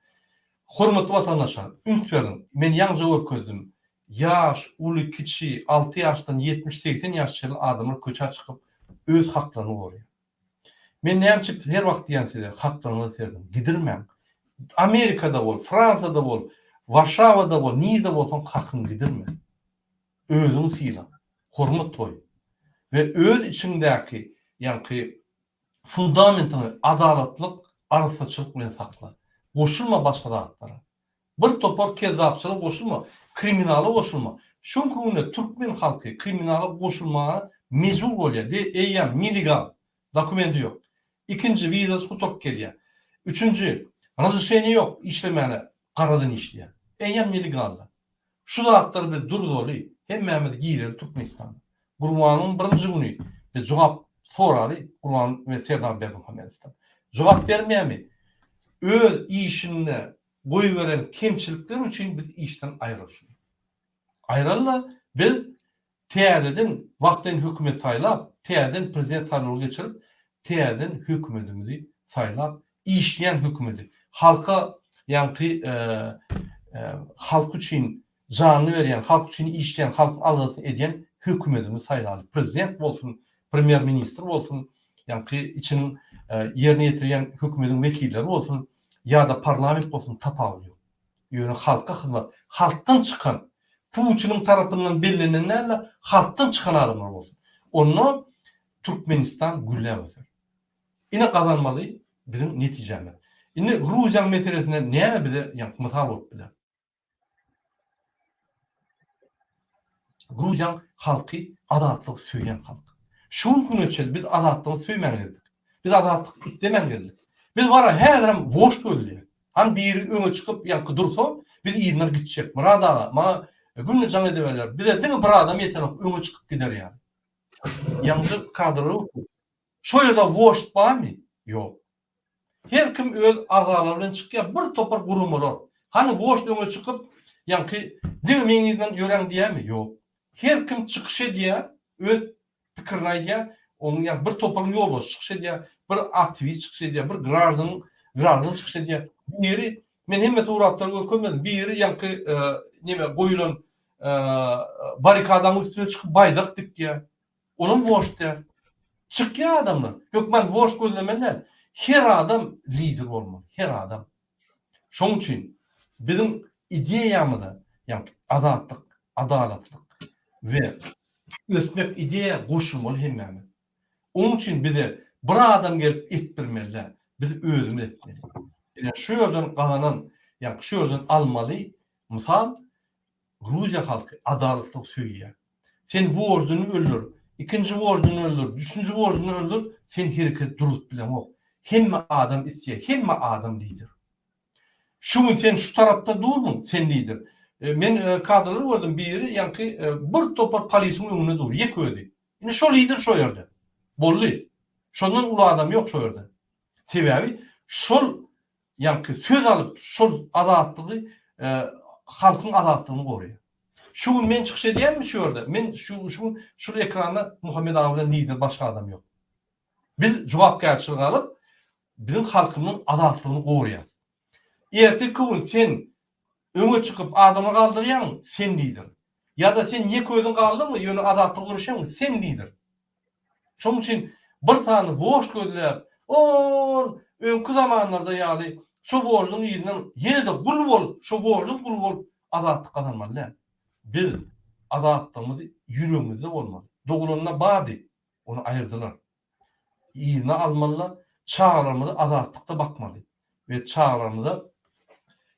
Hormatly watandaşlar, üns beriň. Men ýaňja görkezdim. Ýaş, uly, kiçi, 6 ýaşdan 70-80 ýaş çenli adamlar köçä çykyp öz haklaryny goraýar. Men näme üçin her wagt diýýän size, haklaryňyza serediň, gidirmäň. Amerikada bol, Fransiýada bol, Warşawada bol, nirde bolsaň hakyňy gidirme. Özüňi syla, hormat goý we öz içiňdäki ýaňky fundamentiňi adalatlyk, arassaçylyk bilen sakla. Goşulma başga zatlara. Bir topar kezzapçylara goşulma, kriminala goşulma. Şu günki günde türkmen halky kriminala goşulmaga mejbur bolýar. De eýýäm nelegal, dokumenti ýok. Ikinji, wizasy gutaryp gelýär. Üçünji, razrešeniýe ýok işlemäne, garadan işleýär. Eýýäm nelegalda. Şu zatlary biz durzaly, hemmämiz gireli Türkmenistana. Gurbanyň birinji güni biz jogap soraly Gurban we Serdar Berdimuhamedowdan. Jogap bermeýärmi? Öz işinde goýberen kemçilikleri üçin biz işden aýraly şuny. Aýraly-da biz täzeden wagtlaýyn hökümet saýlap, täzeden prezident saýlawy geçirip, täzeden hökümetimizi saýlap, işleýän hökümeti, halka ýaňky halk üçin janyny berýän, halk üçin işleýän, halkyň aladasyny edýän hökümetimizi saýlaly. Prezident bolsun, premýer ministr bolsun, ýaňky içiniň ýerine ýetirýän hökümetiň wekilleri bolsun ýa-da parlament bolsun tapawudy ýok. Ýöne halka hyzmat, halkdan çykan, Putiniň tarapyndan bellenen däl-de, halkdan çykan adamlar bolsun. Onda Türkmenistan gülläp öser. Ine gazanmaly biziň netijämiz. Indi Gruziýanyň meselesinde näme bize ýaňky mysal bolup biler? Gruziýanyň halky azatlygy söýýän halk. Şu günki güne çenli biz azatlygy söýmän geldik. Biz azatlyk islemän geldik. Biz bara häzirem wožd gözleýäs. Hany biri öňe çykyp ýaňky dursa, biz yzyndan gitjek. Myrat aga, maňa günde jaň ediberýär. Bize diňe bir adam ýetenok öňe çykyp gider ýaly. Ýaňky kadrlar ýok. Şo ýerde wožd barmy? Ýok. Her kim öz agzalary bilen çykýar, bir topar guramalar. Hany wožd öňe çykyp, ýaňky diňe meň yzymdan ýöräň diýýärmi? Ýok. Her kim çykyş edýär, öz pikirini aýdýar. Onuň ýa bir toparyň ýolbaşçysy çykyş edýär, bir aktiwist çykyş edýär, bir graždanyň graždan çykyş edýär. Biri, men hemme suratlary görkezmedim, biri ýaňky neme goýulan barrikadanyň üstüne çykyp baýdak dikýär. Olam wožd däl. Çykýar adamlar. Hökman wožd gözlemeli däl. Her adam lider bolmaly. Her adam. Şonuň üçin biziň ideýamyza, ýagny azatlyk, adalatlyk we ösmek ideýa goşulmaly hemmämiz. Onuň üçin bize bir adam gelip etdirmeli däl. Biz özümiz etmeli. Ine şu ýerden gazanan, ýagny şu ýerden almaly mysal Gruziýa halky adalatlygy söýýär. Sen woždyny öldür, ikinji woždyny öldür, üçünji woždyny öldür, sen hereket duruzyp bileňok. Hemme adam isleýär, hemme adam lider. Şu gün sen şu tarapda durmyň, sen lider. Men kadrlary gördüm, biri ýaňky bir topar polisiň öňünde dur, ýek özi. Indi şo lider şo ýerde. Boldy. Şondan uly adam ýok şo ýerde. Sebäbi şol ýaňky söz alyp şol azatlygy halkyň azatlygyny goraýar. Şu gün men çykyş edýänmi şu ýerde? Men şu şu gün şul ekranda Muhammet aga bilen lider başga adam ýok. Biz jogapkärçilik alyp biziň halkymyzyň azatlygyny goraýas. Ertirki gün sen öňe çykyp adamlary galdyrýaň, sen lider. Ýa-da sen ýeke özüň galdyňmy, ýöne azatlyga göreşýäňmi, sen lider. Şonuň üçin bir sany wožd gözläp, ol öňki zamanlarda ýaly şo woždyň yzyndan ýene-de gul bolup, şo woždyň guly bolup azatlyk gazanmaly däl. Biz azatlygymyz ýüregimizde bolmaly. Dogulanda bardy, ony aýyrdylar. Yzyna almaly-da, çagalarymyzy azatlykda bakmaly we çagalarymyza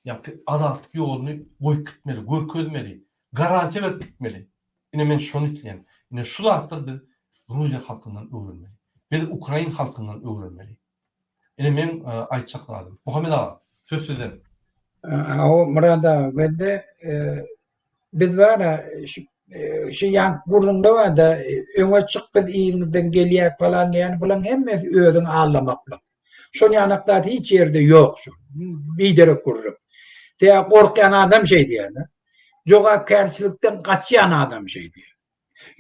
ýaňky azatlyk ýoluny goýup gitmeli, görkezmeli, garantiýa berip gitmeli. Ine men şony isleýän. Ine şu zatlary biz Gruziýa halkyndan öwrenmeli. Biz ukrain halkyndan öwrenmeli. Ine meň aýtjak zadym. Muhammet aga, söz sizden. Hawa Myrat aga bizde biz bara şu şu ýaňky gürrüňde barda öňe çyk biz yzyňyzdan gelýäk falan diýen bulaň hemmesi özüňi aldamaklyk. Şol ýanak zat hiç ýerde ýok şu. Biderek gürrüň. Sebäbi gorkýan adam şeý diýýär. Jogapkärçilikden gaçýan adam şeý diýýär.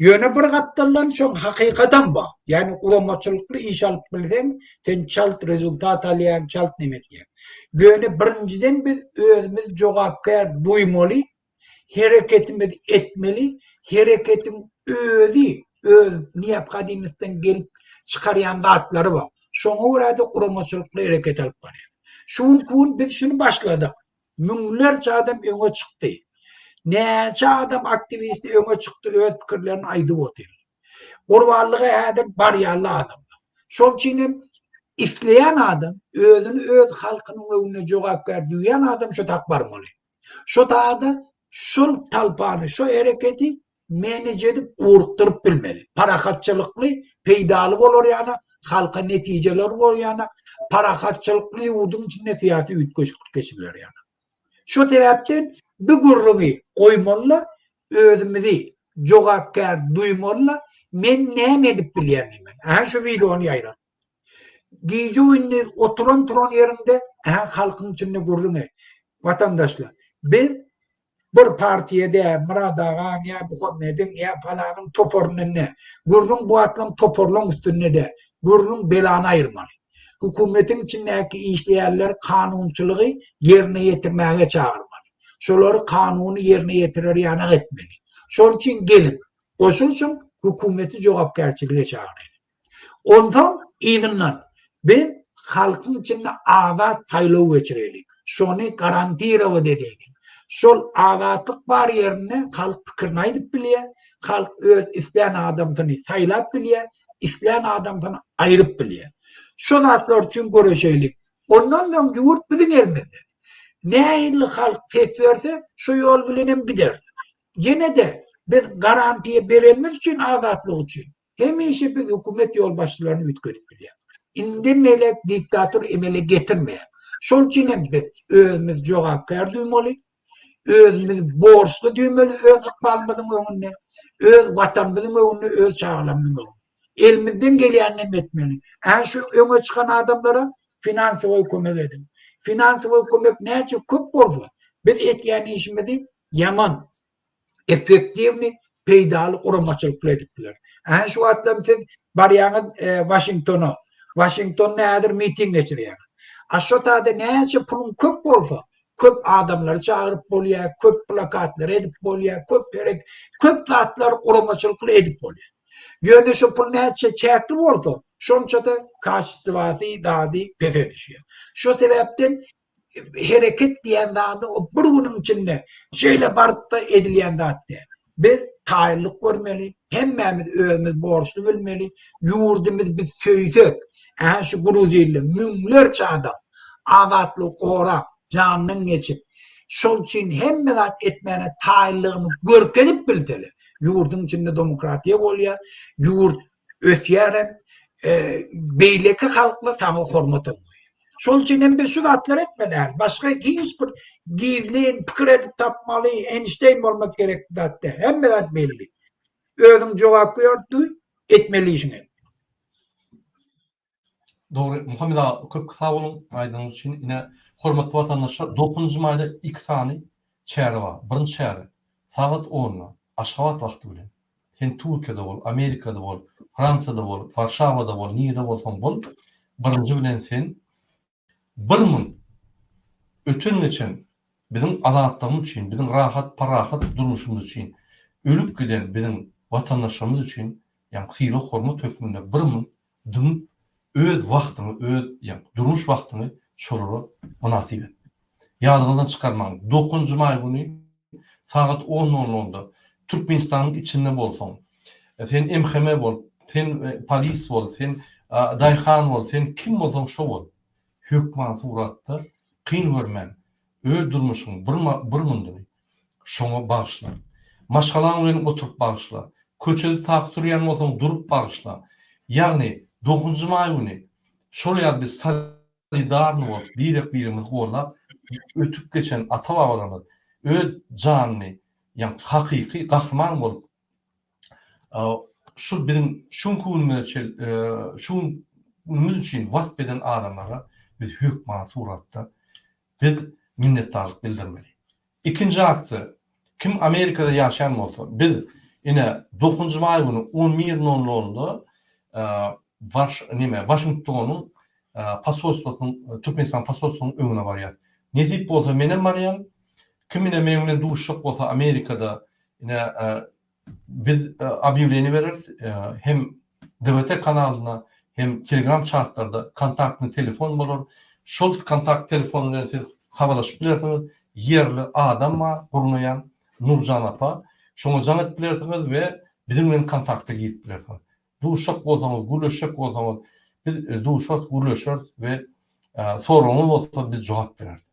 Ýöne bir gapdaldan şoň hakykatam bar. Ýagny guramaçylykly iş alyp bilseň, sen çalt rezultat alýaň, çalt neme edýäň. Ýöne birinjiden biz özümiz jogapkär duýmaly, hereketimizi etmeli, hereketiň özi öz neobhodimostdan gelip çykarýan zatlary bar. Şoňa görä-de guramaçylykly hereket alyp barýar. Şu günki gün biz şuny başladyk. Müňlerçe adam öňe çykdy. Näçe adam aktiwisti öňe çykdy, öz pikirlerini aýdyp otyr. Gurbanlyga häzir barýanly adamlar. Şol üçin hem isleýän adam, özüni öz halkynyň öňünde jogapkär duýýan adam şo tak barmaly. Şo tada şol talpany, şo hereketi menej edip ugrukdyryp bilmeli. Parahatçylykly, peýdaly bolar ýana, halka netijeler bolar ýana, parahatçylykly ýurduň içinde syýasy üýtgeşiklik geçiriler ýana. Şo sebäpden bu gürrüňi goýmaly-da, özümizi jogapkär duýmaly-da, men näme edip bilýän diýmeli. Ähä şu wideony ýaýrat. Gije-gündiz oturan-turan ýeriňde ähä halkyň içinde gürrüň et. Watandaşlar, biz bir partiýa däl, Myrat agaň ýa Muhammediň ýa falanyň toparyndan däl. Gürrüň bu atlaň toparlaň üstünde däl. Gürrüň belany aýyrmaly. Hökümetiň içindäki işleýänleri kanunçylygy ýerine ýetirmäge çagyrmaly. Şolary kanuny ýerine ýetirer ýanak etmeli. Şol üçin geliň, goşulyşyň, hökümeti jogapkärçilige çagyraýlyň. Onsoň yzyndan biz halkyň içinde azat saýlaw geçireliň. Şony garantirowat edeýliň. Şol azatlyk bar ýerinde halk pikirini aýdyp bilýär, halk öz islän adamsyny saýlap bilýär, islän adamsyny aýryp bilýär. Şo zatlar üçin göreşeýliň. Ondan soň ýurt biziň elimizde. Nähili halk ses berse, şo ýol bilen hem gideris. Ýene-de biz garantiýa berenimiz üçin azatlyk üçin Hemişe biz hökümet ýolbaşçylaryny üýtgedip bilýäris. Indi melek diktator emele getirmeýär. Şol üçin hem biz özümizi jogapkär duýmaly, özümizi borçly duýmaly öz ykbalymyzyň öňünde, öz watanymyzyň öňünde, öz çagalarymyzyň öňünde. Elimizden gelýänini hem etmeli. Ä şu öňe çykan adamlara finansowy kömek ediň. Finansowy kömek näçe köp bolsa, biz etýän işimizi ýaman effektiwny, peýdaly guramaçylykly edip biler. Ähä şu wagtlam siz barýaňyz Waşingtona. Waşingtonda häzir miting geçirýäňiz. A şo taýda näçe puluň köp bolsa, köp adamlary çagyryp bolýar, köp plakatlary edip bolýar, köp herek, köp zatlary guramaçylykly edip bolýar. Ýöne şo pul näçe çäkli bolsa, şonça-da kaçestwasy, zady pese düşýär. Şo sebäpden hereket diýen zady o bir günüň içinde şeýle baryp-da edilýän zat däl. Biz taýynlyk görmeli, hemmämiz özümiz borçly bilmeli, ýurdumyzy biz söýsek, ähä şu gruzinli müňlerçe adam azatlygy gorap, janyndan geçip, şol üçin hemme zat etmäne taýynlygyny görkezip bilseler, ýurduň içinde demokratiýa bolýar, ýurt ösýärem, beýleki halklar saňa hormatam goýýar. Şol üçin hem biz şu zatlary etmeli däl. Başga hiç bir gizlin pikir edip tapmaly, Eýnşteýn bolmak gerek zat däl. Hemme zat belli. Özüň jogapkär duý, etmeli işiňi et. Dogry, Muhammet aga köp sag boluň aýdanyňyz üçin. Ine, hormatly watandaşlar, dokuzynjy maýda iki sany çäre bar. Birinji çäre, sagat onda, Aşgabat wagty bilen. Sen Türkiýede bol, Amerikada bol, Fransiýada bol, Warşawada bol, nirede bolsaň bol, birinji bilen sen bir mun öten-geçen biziň azatlygymyz üçin, biziň rahat, parahat durmuşymyz üçin ölüp giden biziň watandaşlarymyz üçin, ýagny sylag-hormat hökmünde bir mun dymyp öz wagtyňy, öz ýagny durmuş wagtyňy şolara mynasyp et. Ýadyňyzdan çykarmaň, dokuzynjy maý güni sagat on nol nolda Türkmenistanyň içinde bolsaň, sen MHM bol, sen polis bol, sen daýhan bol, sen kim bolsaň şo bol, hökman suratda kyn görmän öz durmuşyň bir bir mundyny şoňa bagyşla. Maşgalaň bilen oturyp bagyşla. Köçede taksi sürýän bolsaň durup bagyşla. Ýagny dokuzynjy maý güni şol ýaly biz solidarny bolup birek-birimizi gollap ötüp geçen ata-babalarymyz öz janyny ýagny hakyky gahryman bolup şu biziň şu günki günümize çel şu günümüz üçin wasp eden adamlara biz hökman suratda biz minnetdarlyk bildirmeli. Ikinji aksiýa, kim Amerikada ýaşaýan bolsa, biz ine dokuzynjy maý güni on bir nol nolda Warş neme Waşingtonyň posolstwasynyň Türkmenistanyň posolstwasynyň öňüne barýas. Nesip bolsa menem barýan. Kim ine meň bilen duşuşjak bolsa Amerikada ine biz obýawleniýe bereris hem DWT kanalynda. Hem Telegram çatlarda kontaktny telefon bolar. Şol kontakt telefon bilen siz habarlaşyp bilersiňiz. Ýerli adam bar gurnaýan Nurjan apa. Şoňa jaň edip bilersiňiz we biziň bilen kontakta girip bilersiňiz. Duşak bolsaňyz, gürleşjek bolsaňyz biz duşarys, gürleşeris we soragyňyz bolsa biz jogap bereris.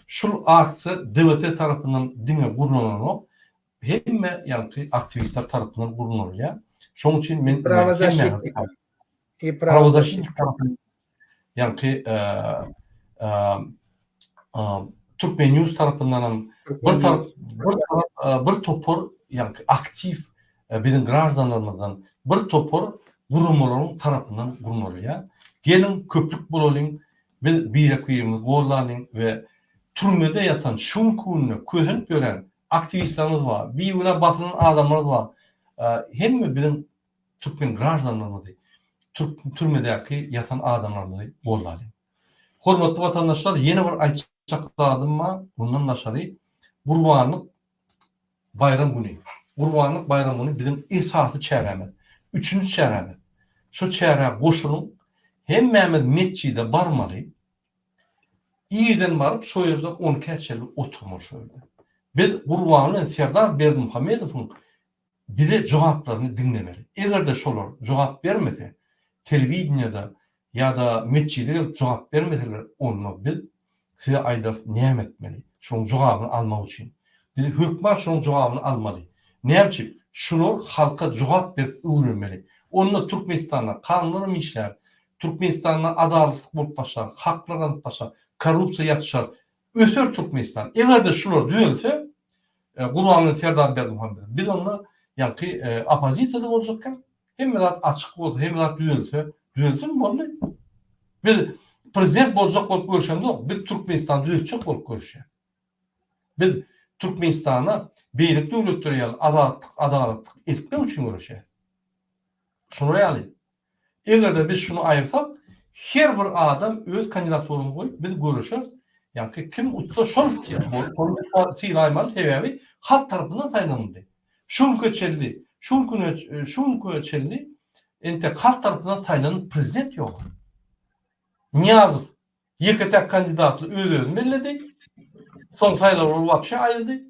Şul aksiýa DWT tarapyndan diňe gurnalanok, hemme ýaňky aktiwistler tarapyndan gurnalýar. Şonuň üçin men Prawozasşitnik. Prawozasşitnik tarapyndan ýaňky Türkmen News tarapyndan hem bir tarap bir tarap bir topar ýaňky aktiw biziň graždanlarymyzdan bir topar guramalaryň tarapyndan gurnalýar. Geliň köplük bolalyň, biz birek-birimizi goldalyň we türmede ýatan şu günki günde kösenip ýören aktiwistlerimiz bar, bigünä basylan adamlarymyz bar. Hemme biziň türkmen graždanlarymyzy, türmedäki ýatan adamlarymyzy goldalyň. Hormatly watandaşlar, ýene bir aýtjak zadym bar, mundan daşary Gurbanlyk baýram güni, Gurbanlyk baýram güni biziň esasy çärämiz, üçünji çärämiz. Şu çärä goşulyň, hemmämiz metjide barmaly, Irden baryp şo ýerde on ikä çenli oturmaly şo ýerde. Biz Gurbanguly bilen Serdar Berdimuhamedowyň bize jogaplaryny diňlemeli. Eger-de şolar jogap bermese, telewideniýede ýa-da metjide gelip jogap bermeseler, onda biz size aýdarys näme etmeli, şonuň jogabyny almak üçin. Biz hökman şonuň jogabyny almaly. Näme üçin? Şular halka jogap berip öwrenmeli. Onda Türkmenistanda kanunlaram işlär, Türkmenistanda adalatlyk bolup başlar, haklar alnyp başlar, korrupsiýa ýatyşar, öser Türkmenistan. Eger-de şular düzelse, Gurbanguly Serdar Berdimuhamedow, biz onda ýaňky oppozisiýada boljakka, hemme zat açyk bolsa, hemme zat düzelse, düzelsin boldy. Biz prezident boljak bolup görüşemzok, biz Türkmenistany düzetjek bolup görüşýäs. Biz Türkmenistana beýleki döwletler ýaly azatlyk, adalatlyk etmek üçin göreşýäs. Şular ýaly. Eger-de biz şuny aýyrsak, her bir adam öz kandidaturasyny goýup, biz göreşeris. Ýagny kim utsa şol sylaýmaly, sebäbi halk tarapyndan saýlanyldy. Şu günke çenli, şu güne, şu günke çenli entek halk tarapyndan saýlanan prezident ýok. Nyýazow Ýeke-täk kandidatly öz-özüni belledi. Soň saýlawlar wapşe aýyrdy.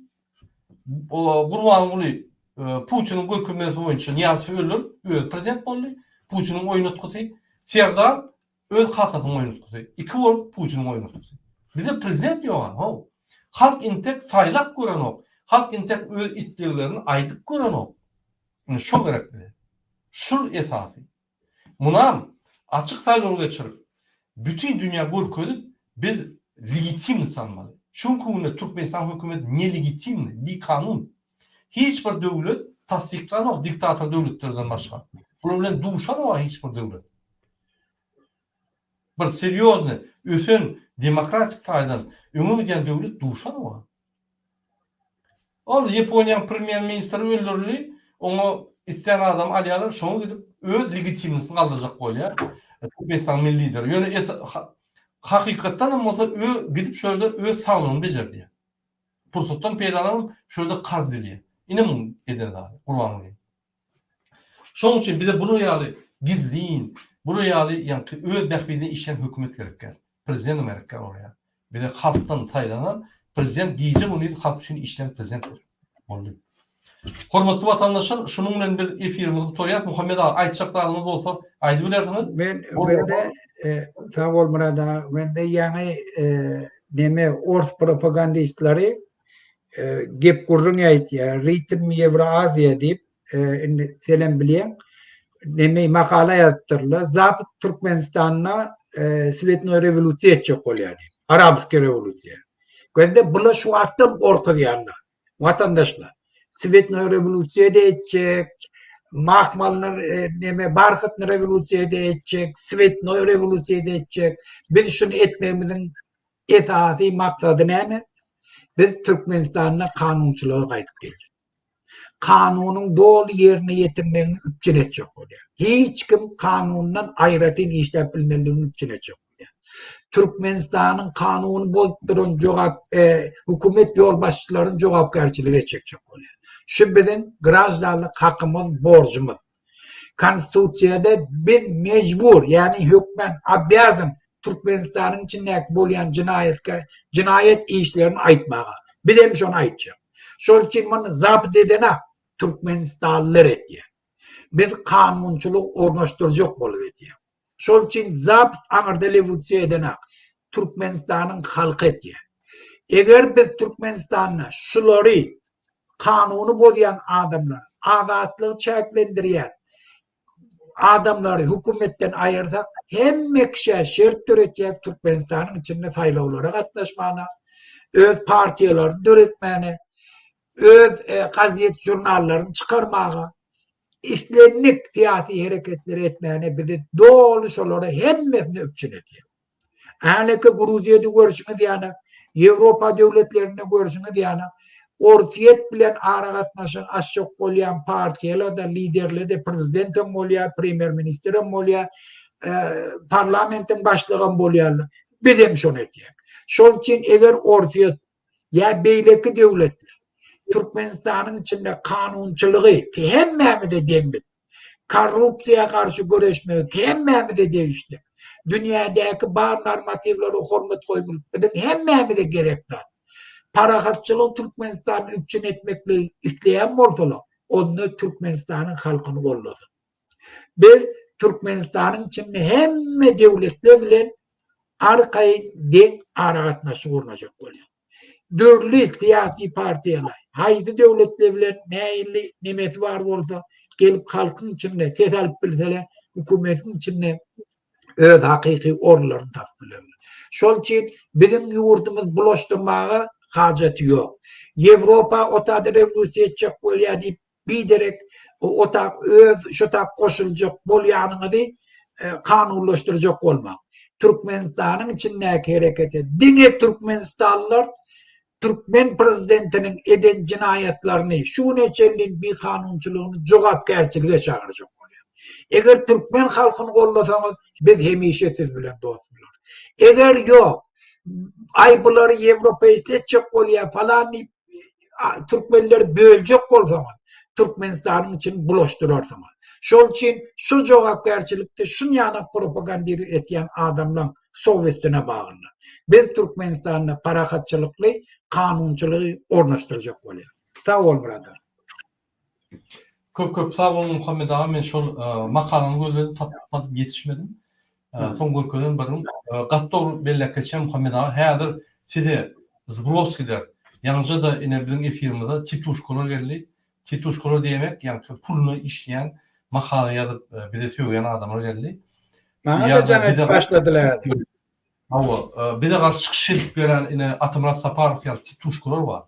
Gurbanguly Putiniň görkezmesi boýunça Nyýazowy öldürip, özi prezident boldy. Putiniň oýnatgysy. Serdar öz kakasynyň oýnatgysy. Iki bolup Putiniň oýnatgysy. Bizde prezident ýok-a, how. Halk intek saýlap görenok. Halk intek öz isleglerini aýdyp görenok. Indi şo gerek bize. Şul esasy. Munam açyk saýlaw geçirip, bütin dünýä görkezip biz legitimny sanmaly. Şu günki günde Türkmenistan hökümeti nelegitimny, bikanun. Hiç bir döwlet tassyklanok diktator döwletlerden başga. Bular bilen duşanok hiç bir döwlet. Bir serýozny, ösen, demokratik taýdan öňe gidýän döwlet duşanok. Ol Ýaponiýanyň premýer-ministri öldürildi. Oňa islän adamy alýarlar, şoňa gidip öz legitimnisini galdyrjak bolýar. Türkmenistanyň milli lideri. Ýöne hakykatdan hem bolsa gidip şo ýerde öz saglygyny bejerdýär. Pursatdan peýdalanyp şo ýerde karz dileýär. Ine muň eden zady Gurbanguly. Şonuň üçin bize bular ýaly gizlin, bular ýaly ýaňky öz bähbidine işleýän hökümet gerek däl. Prezident gerek däl olar ýaly. Bize halkdan saýlanan prezident gije-gündiz halk üçin işleýän prezident gerek. Boldy. Hormatly watandaşlar, şunuň bilen biz efirimizi gutarýas. Muhammet aga, aýtjak zadyňyz bolsa aýdybilersiňiz. Men mende sag bol Myrat aga, mende ýaňy neme ors propagandistlary gep gürrüň aýtýar. Ritm Ýewroaziýa diýip, indi senem bilýäň, neme makala ýazypdyrlar. Zapad Türkmenistanda svetnoý rewolýusiýa etjek bolýar diýip. Arabskiý rewolýusiýa. Gözde bular şu wagtdan gorkuzýarlar. Watandaşlar. Svetnoý rewolýusiýa da etjek, mahmalny neme barhatny rewolýusiýa da etjek, svetnoý rewolýusiýa da etjek. Biz şuny etmegimiziň Esasy maksady näme? Biz Türkmenistanda kanunçylyga gaýdyp geljek. Kanunyň doly ýerine ýetirmegini üpjün etjek bolýar. Hiç kim kanundan aýratyn işläp bilmezligini üpjün etjek bolýar. Türkmenistanyň kanuny bozup duran jogap e, hökümet ýolbaşçylaryny jogapkärçilige çekjek bolýar. Şu biziň graždanlyk hakymyz, borjumyz. Konstitusiýada biz mejbur, ýagny hökmän, obýazan Türkmenistanyň içindäki bolýan jenaýatka, jenaýat işlerini aýtmaga. Biz hem şony aýtjak. Şol üçin muny zabt edenak türkmenistanlylar etýär. Biz kanunçylyk ornaşdyrjak bolup edýär. Şol üçin zabt aňyrda rewolýusiýa edenak Türkmenistanyň halky etýär. Eger biz Türkmenistanda şulary kanuny bozýan adamlar, azatlygy çäklendirýän adamlary hökümetden aýyrsak, hemme kişä şert döretýär Türkmenistanyň içinde saýlawlara gatnaşmana, öz partiýalaryny döretmäne, öz e, gazet žurnallaryny çykarmaga, islendik syýasy hereketleri etmäne bizi doly şolara hemmesini üpjün edýär. Häleki Gruziýada görşüňiz ýaly, Ýewropa döwletlerinde görşüňiz ýaly, Orsýet bilen aragatnaşyk açjak bolýan partiýalar-da, liderler-de prezidentem bolýar, premýer-ministrem bolýar, e, parlamentiň başlygam bolýarlar. Biz hem şony edýäris. Şol üçin eger Orsýet ýa beýleki döwletler Türkmenistanyň içinde kanunçylygy hemmämize deňlik, korrupsiýa garşy göreşmegi hemmämize degişli. Dünýädäki bar normatiwlere hormat goýmak biziň hemmämize gerek zat. Parahatçylygy Türkmenistanda üpjün etmekligi isleýän bolsalar, onda Türkmenistanyň halkyny gollasyn. Biz Türkmenistanyň içinde hemme döwletler bilen arkaýyn deň aragatnaşyk gurnajak bolýar. Dürli syýasy partiýalar, haýsy döwletler bilen nähili nemesi bar bolsa, gelip halkyň içinde ses alyp bilseler, hökümetiň içinde öz hakyky orunlaryny tapyp bilerler. Şol üçin biziň ýurdumyz bulaşdyrmaga hajaty ýok. Ýewropa otada rewolýusiýa etjek bolýar diýip biderek otag öz şo tak goşuljak bolýanyňyzy e, kanunlaşdyrjak bolmaň. Türkmenistanyň içindäki herekete diňe türkmenistanlylar türkmen prezidentiniň eden jenaýatlaryny şu güne çenli bikanunçylygyny jogapkärçilige çagyrjak bolýar. Eger türkmen halkyny gollasaňyz biz hemişe siz bilen dost bolarys. Eger ýok, aý bulary ýewropeýist etjek bolýar falan diýip türkmenleri böljek bolsaňyz, Türkmenistanyň içini bulaşdyrarsyňyz. Şol üçin şu jogapkärçilikde şun ýana propagandir etýän adamlaň sowestine bagly. Biz Türkmenistanda parahatçylykly kanunçylygy ornaşdyrjak bolýar. Sag bol brother. Köp köp sag boluň Muhammet aga men şol makalany gözledim tapmadym ýetişmedim. Soň görkezen bir gün gaty dogry belläp geçýän Muhammet aga häzir size zbros gider. Ýaňyja-da ine biziň efirimize tituşkalar geldi. Tituşkalar diýmek ýaňky puluna işleýän makala ýazyp bize sögýän adamlar geldi. Maňa-da jaň edip başladylar häzir. Hawa, bize garşy çykyş edip ýören ine Atamyrat Saparow ýaly tituşkalar bar.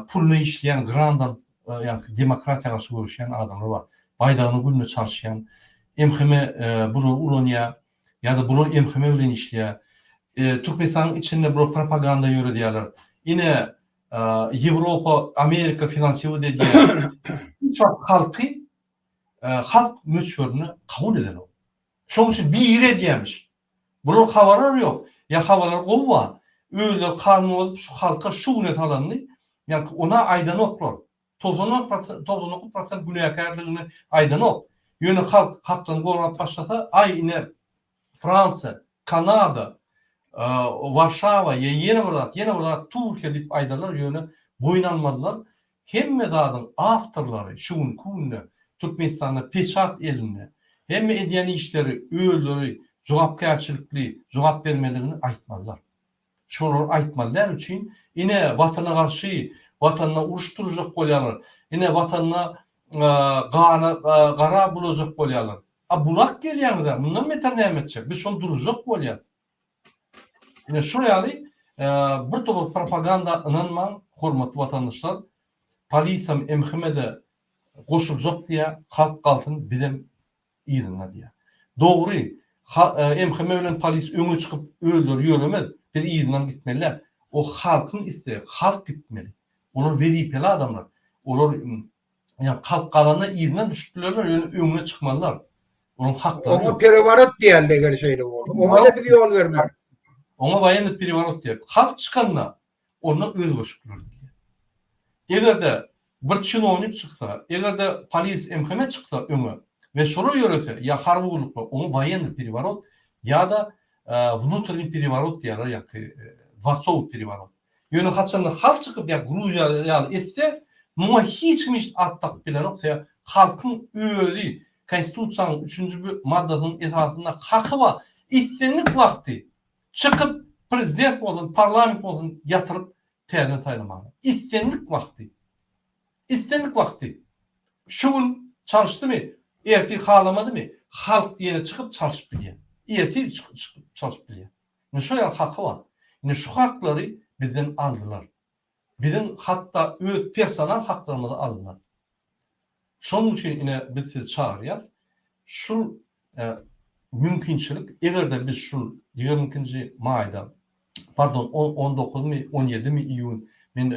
Puluna işleýän, grant alyp, ýagny demokratiýa garşy göreşýän adamlar bar. Baýdagyny gününe çalyşýan. MHM bulary ulanýar ýa-da bular MHM bilen işleýär. Türkmenistanyň içinde bular propaganda ýöredýärler. Ine Ýewropa, Amerika finansiýa edýär. Hiç wagt halky halk möçberinde kabul edenok. Şonuň üçin biri edýärmiş. Bular habarlary ýok. Ýa habarlary gowy bar. Özleri kanun bozup şu halka şu güne salanyny ýaňky ona aýdanoklar. 99 prosent günäkärligini aýdanok. Ýöne halk haklaryny gorap başlasa aý ine Fransiýa, Kanada, Warşawa ýa ýene bir zat, ýene bir zat Türkiýe diýip aýdarlar ýöne boýun almazlar. Hemme zadyň awtorlary şu günki günde Türkmenistanda peçat elinde. Hemme edýän işleri özleri jogapkärçilikli jogap bermeligini aýtmazlar. Şolary aýtmaly däl üçin ine watana garşy watanda uruş turuzjak bolýarlar. Ine watanda gana gara bulajak bolýarlar. A bulak gelýäňizä mundan beter näme etjek? Biz şony duruzjak bolýas. Ine şol ýaly bir topar propaganda ynanmaň hormatly watandaşlar. Polisam MHM-de goşuljak diýýär, halk galsyn bizem yzynda diýýär. Dogry, MHM bilen polis öňe çykyp özleri ýöremez, biz yzyndan gitmeli däl. O halkyň islegi, halk gitmeli. Olar wezipeli adamlar. Olar Ýa kalk galanda yzyndan düşüp bilerler, ýöne öňüne çykmazlar. Onuň haklary Oňa pereworot diýerler eger şeýle bolsa. Oňa-da biz ýol bermeris. Oňa woýennyý pereworot diýer. Halk çykanda onda özgerişikler edilýär. Eger-de bir çinownik çyksa, eger-de polis MHM çyksa öňe. We şolar ýörese, ýa harby gulluklar, oňa woýennyý pereworot ýa-da wnutreniý pereworot diýýärler, ýa-ki dworcowy pereworot. Ýöne haçanda halk çykyp ýa Gruziýa ýaly etse, muňa hiç kim hiç at dakyp bilenok, sebäbi halkyň özi konstitusiýanyň üçünji maddasynyň esasynda haky bar, islendik wagty çykyp prezident bolsun, parlament bolsun ýatyryp täzeden saýlamaga. Islendik wagty. Islendik wagty. Şu gün çalyşdymy, ertir halamadymy, halk ýene çykyp çalşyp bilýär. Ertir çykyp çalşyp bilýär. Indi şo ýaly haky bar. Indi şu haklary bizden aldylar. Biziň hatda öz personal haklarymyzy aldylar. Şonuň üçin ine biz sizi çagyrýas. Şul mümkinçilik, eger-de biz şul 22-nji maýda, pardon, on dokuzmy, on ýedimi iýun, men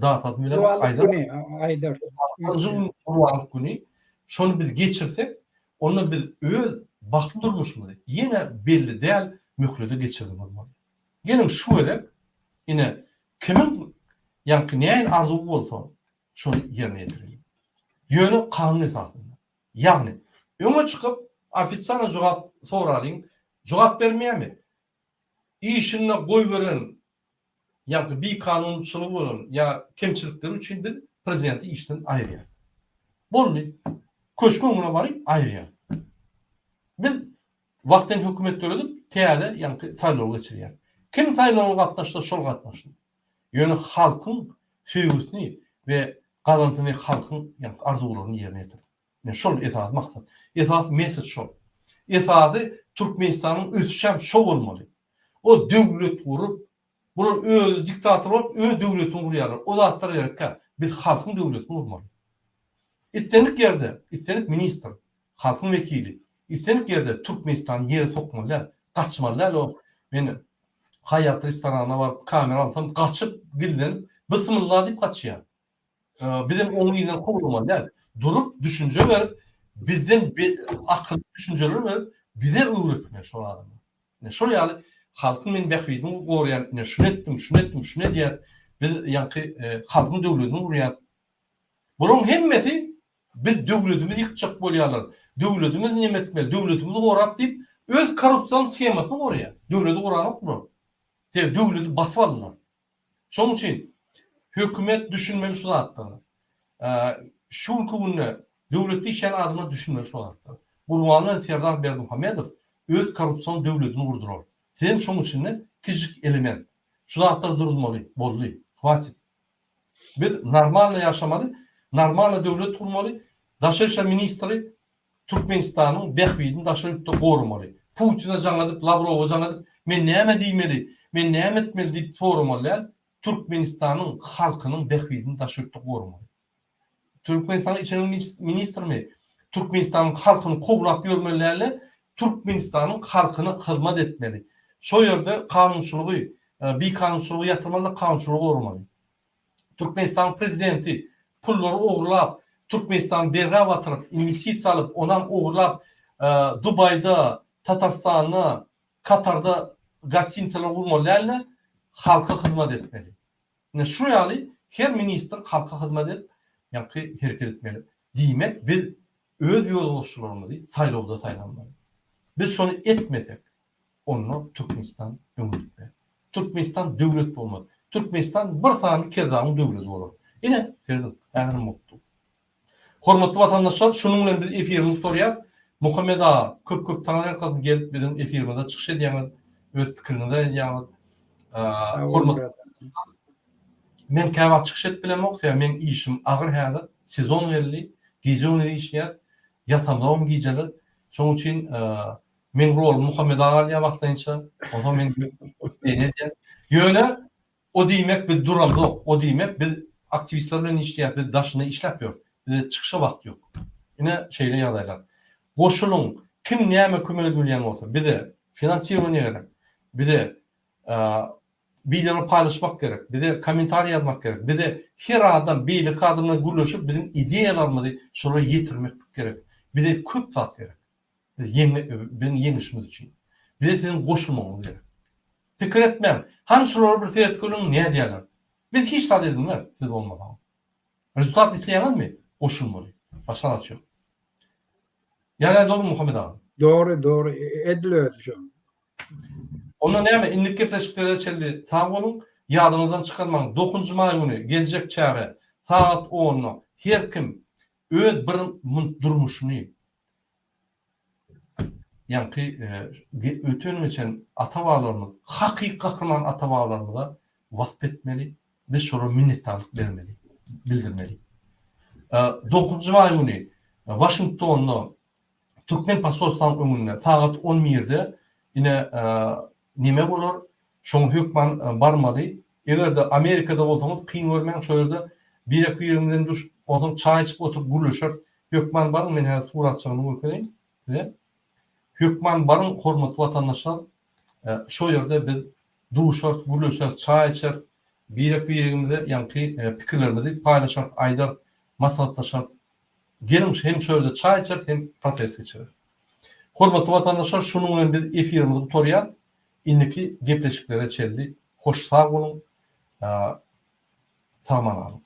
datasyny bilemok, Gurbanlyk güni aýdarsyň. Nji gün Gurbanlyk güni şony biz geçirsek, Onda biz öz bagtly durmuşymyzy ýene belli däl möhlede geçirdigimiz bolýar. Geliň şu gezek ine kimiň ýaňky nähili arzuwy bolsa şony ýerine ýetireliň. Ýöne kanun esasynda. Ýagny öňe çykyp ofisialno jogap soralyň, jogap bermeýärmi? Işinde goýberen ýa-da bikanunçylygy bolan ýa kemçilikleri üçin biz prezidenti işden aýyrýarys. Boldy. Köşgüň öňüne baryp aýyrýarys. Biz wagtlaýyn hökümet döredip, täze ýaňky saýlaw geçirýäris. Kim saýlawa gatnaşsa şol gatnaşsyn. Ýöne halkyň söýgüsini we gazansyn we halkyň ýaňky arzuwlaryny ýerine ýetirsin. Ine şol esasy maksat. Esasy message şol. Esasy Türkmenistanyň ösüşem şo bolmaly. O döwlet gurup, bular özi diktator bolup öz döwletini gurýarlar. O zatlar gerekkä. Biz halkyň döwletini gurmaly. Islendik ýerde, islendik ministr, halkyň wekili, islendik ýerde Türkmenistany ýere sokmaly däl, gaçmaly däl o men Haýat restoranyna baryp kamera alsam gaçyp gizlenip bysmylla diýip gaçýar. Bizem onuň yzyndan kowlamaly däl. Durup, düşünje berip, bizden akylly düşünjeler berip, bize öwretmeli şol adamlar. Ine şol ýaly halkyň men bähbidini goraýan, ine şuny etdim, şuny etdim, şuny edýäs. Biz ýaňky halkyň döwletini gurýas. Bularyň hemmesi biz döwletimizi ýykjak bolýarlar. Döwletimizi neme etmeli, döwletimizi gorap diýip, öz korrupsion shemasyny goraýar. Döwleti goranok bular. Sebäbi döwleti basyp aldylar. Şonuň üçin hökümet düşünmeli şu zatlara. Şu günki günde döwletde işleýän adamlar düşünmeli şu zatlara. Gurbanguly bilen Serdar Berdimuhamedow öz korrupsion döwletini gurdular. Sizem şoň içinde kiçijik element. Şu zatlary duruzmaly. Boldy. Hwatit. Biz normalno ýaşamaly, normalno döwlet gurmaly. Daşary işler ministri Türkmenistanyň bähbidini daşary ýurtda goramaly. Putine jaň edip, Lawrowa jaň edip, men näme diýmeli, men näme etmeli diýip soramaly däl, Türkmenistanyň halkynyň bähbidini daşary ýurtda goramaly. Türkmenistanyň içeri ministrimi Türkmenistanyň halkyny kowlap ýörmeli däl-de, Türkmenistanyň halkyna hyzmat etmeli. Şo ýerde kanunçylygy, bikanunçylygy ýatyrmaly-da, kanunçylygy goramaly. Türkmenistanyň prezidenti pullary ogurlap, Türkmenistany bergä batyryp, inwestisiýa alyp, onam ogurlap, Dubaýda, Tatarstanda, Katarda gostinitsalar gurmaly däl-de, halka hyzmat etmeli. Ine şu ýaly her ministr halka hyzmat edip, ýaňky hereket etmeli. Diýmek, biz öz ýolbaşçylarymyzy saýlawda saýlamaly. Biz şony etmesek, onda Türkmenistan öňe gitmez. Türkmenistan döwlet bolmaz. Türkmenistan bir sany kezzabyň döwleti bolar. Ine, serediň, häzirem bolup dur. Hormatly watandaşlar, şunuň bilen biz efirimizi gutarýas. Muhammet aga, köp-köp taňryýalkasyn gelip biziň efirimizde çykyş edýäňiz, öz pikiriňizi aýdýaňyz. Hormatly Men käwagt çykyş edip bilemok, sebäbi meň işim agyr häzir, sezon geldi, gije-gündiz işleýäs, ýatamzogam gijeler. Şonuň üçin Meň rolumy Muhammet aga alýar wagtlaýynça. Onsoň men meni edýär. Ýöne o diýmek biz duramzok. O diýmek biz aktiwistler bilen işleýäris, biz daşynda işläp ýörüs. Bize çykyşa wagt ýok. Ine şeýle ýagdaýlar. Goşulyň, kim näme kömek edip bilýän bolsa, bize finansirowaniýe gerek. Bize wideolary paýlaşmak gerek. Bize kommentariý ýazmak gerek. Bize her adam beýleki adam bilen gürleşip biziň ideýalarymyzy şolara ýetirmeklik gerek. Bize köp zat gerek. Biz ýeňme biziň ýeňişimiz üçin. Bize siziň goşulmagyňyz gerek. Pikir etmäň. Hany şulara bir seret görüň nädýärler. Biz hiç zat edilmeris siz bolmasaňyz. Rezultat isleýäňizmi? Goşulmaly. Başga alaç ýok. Ýa dogry Muhammet aga? Dogry, dogry. Edil özi şo. Onda näme, indiki gepleşiklere çenli sag boluň. Ýadyňyzdan çykarmaň, dokuzynjy maý güni geljek çäre sagat onda her kim öz bir munt durmuşyny ýaňky öten geçen ata-babalarymyz, hakyky gahryman ata-babalarymyza wasp etmeli, biz şolara minnetdarlyk bermeli, bildirmeli. Dokuzynjy maý güni Waşingtonda Türkmen posolstwanyň öňünde sagat on birde ine neme bolar, şoňa hökman barmaly. Eger-de Amerikada bolsaňyz kyn görmäň şo ýerde birek-biriňizden duşup, onsoň çaý içip oturyp gürleşeris. Hökman baryň, men häzir suratjygyny görkezeýin size. Hökman baryň hormatly watandaşlar, şo ýerde biz duşarys, gürleşeris, çaý içeris, birek-birigimize ýaňky pikirlerimizi paýlaşarys, aýdarys, maslahatlaşarys. Geliň hem şo ýerde çaý içeris hem protest geçireris. Hormatly watandaşlar şunuň bilen biz efirimizi gutarýas. Indiki gepleşiklere çenli hoş sag boluň. Sag-aman galyň.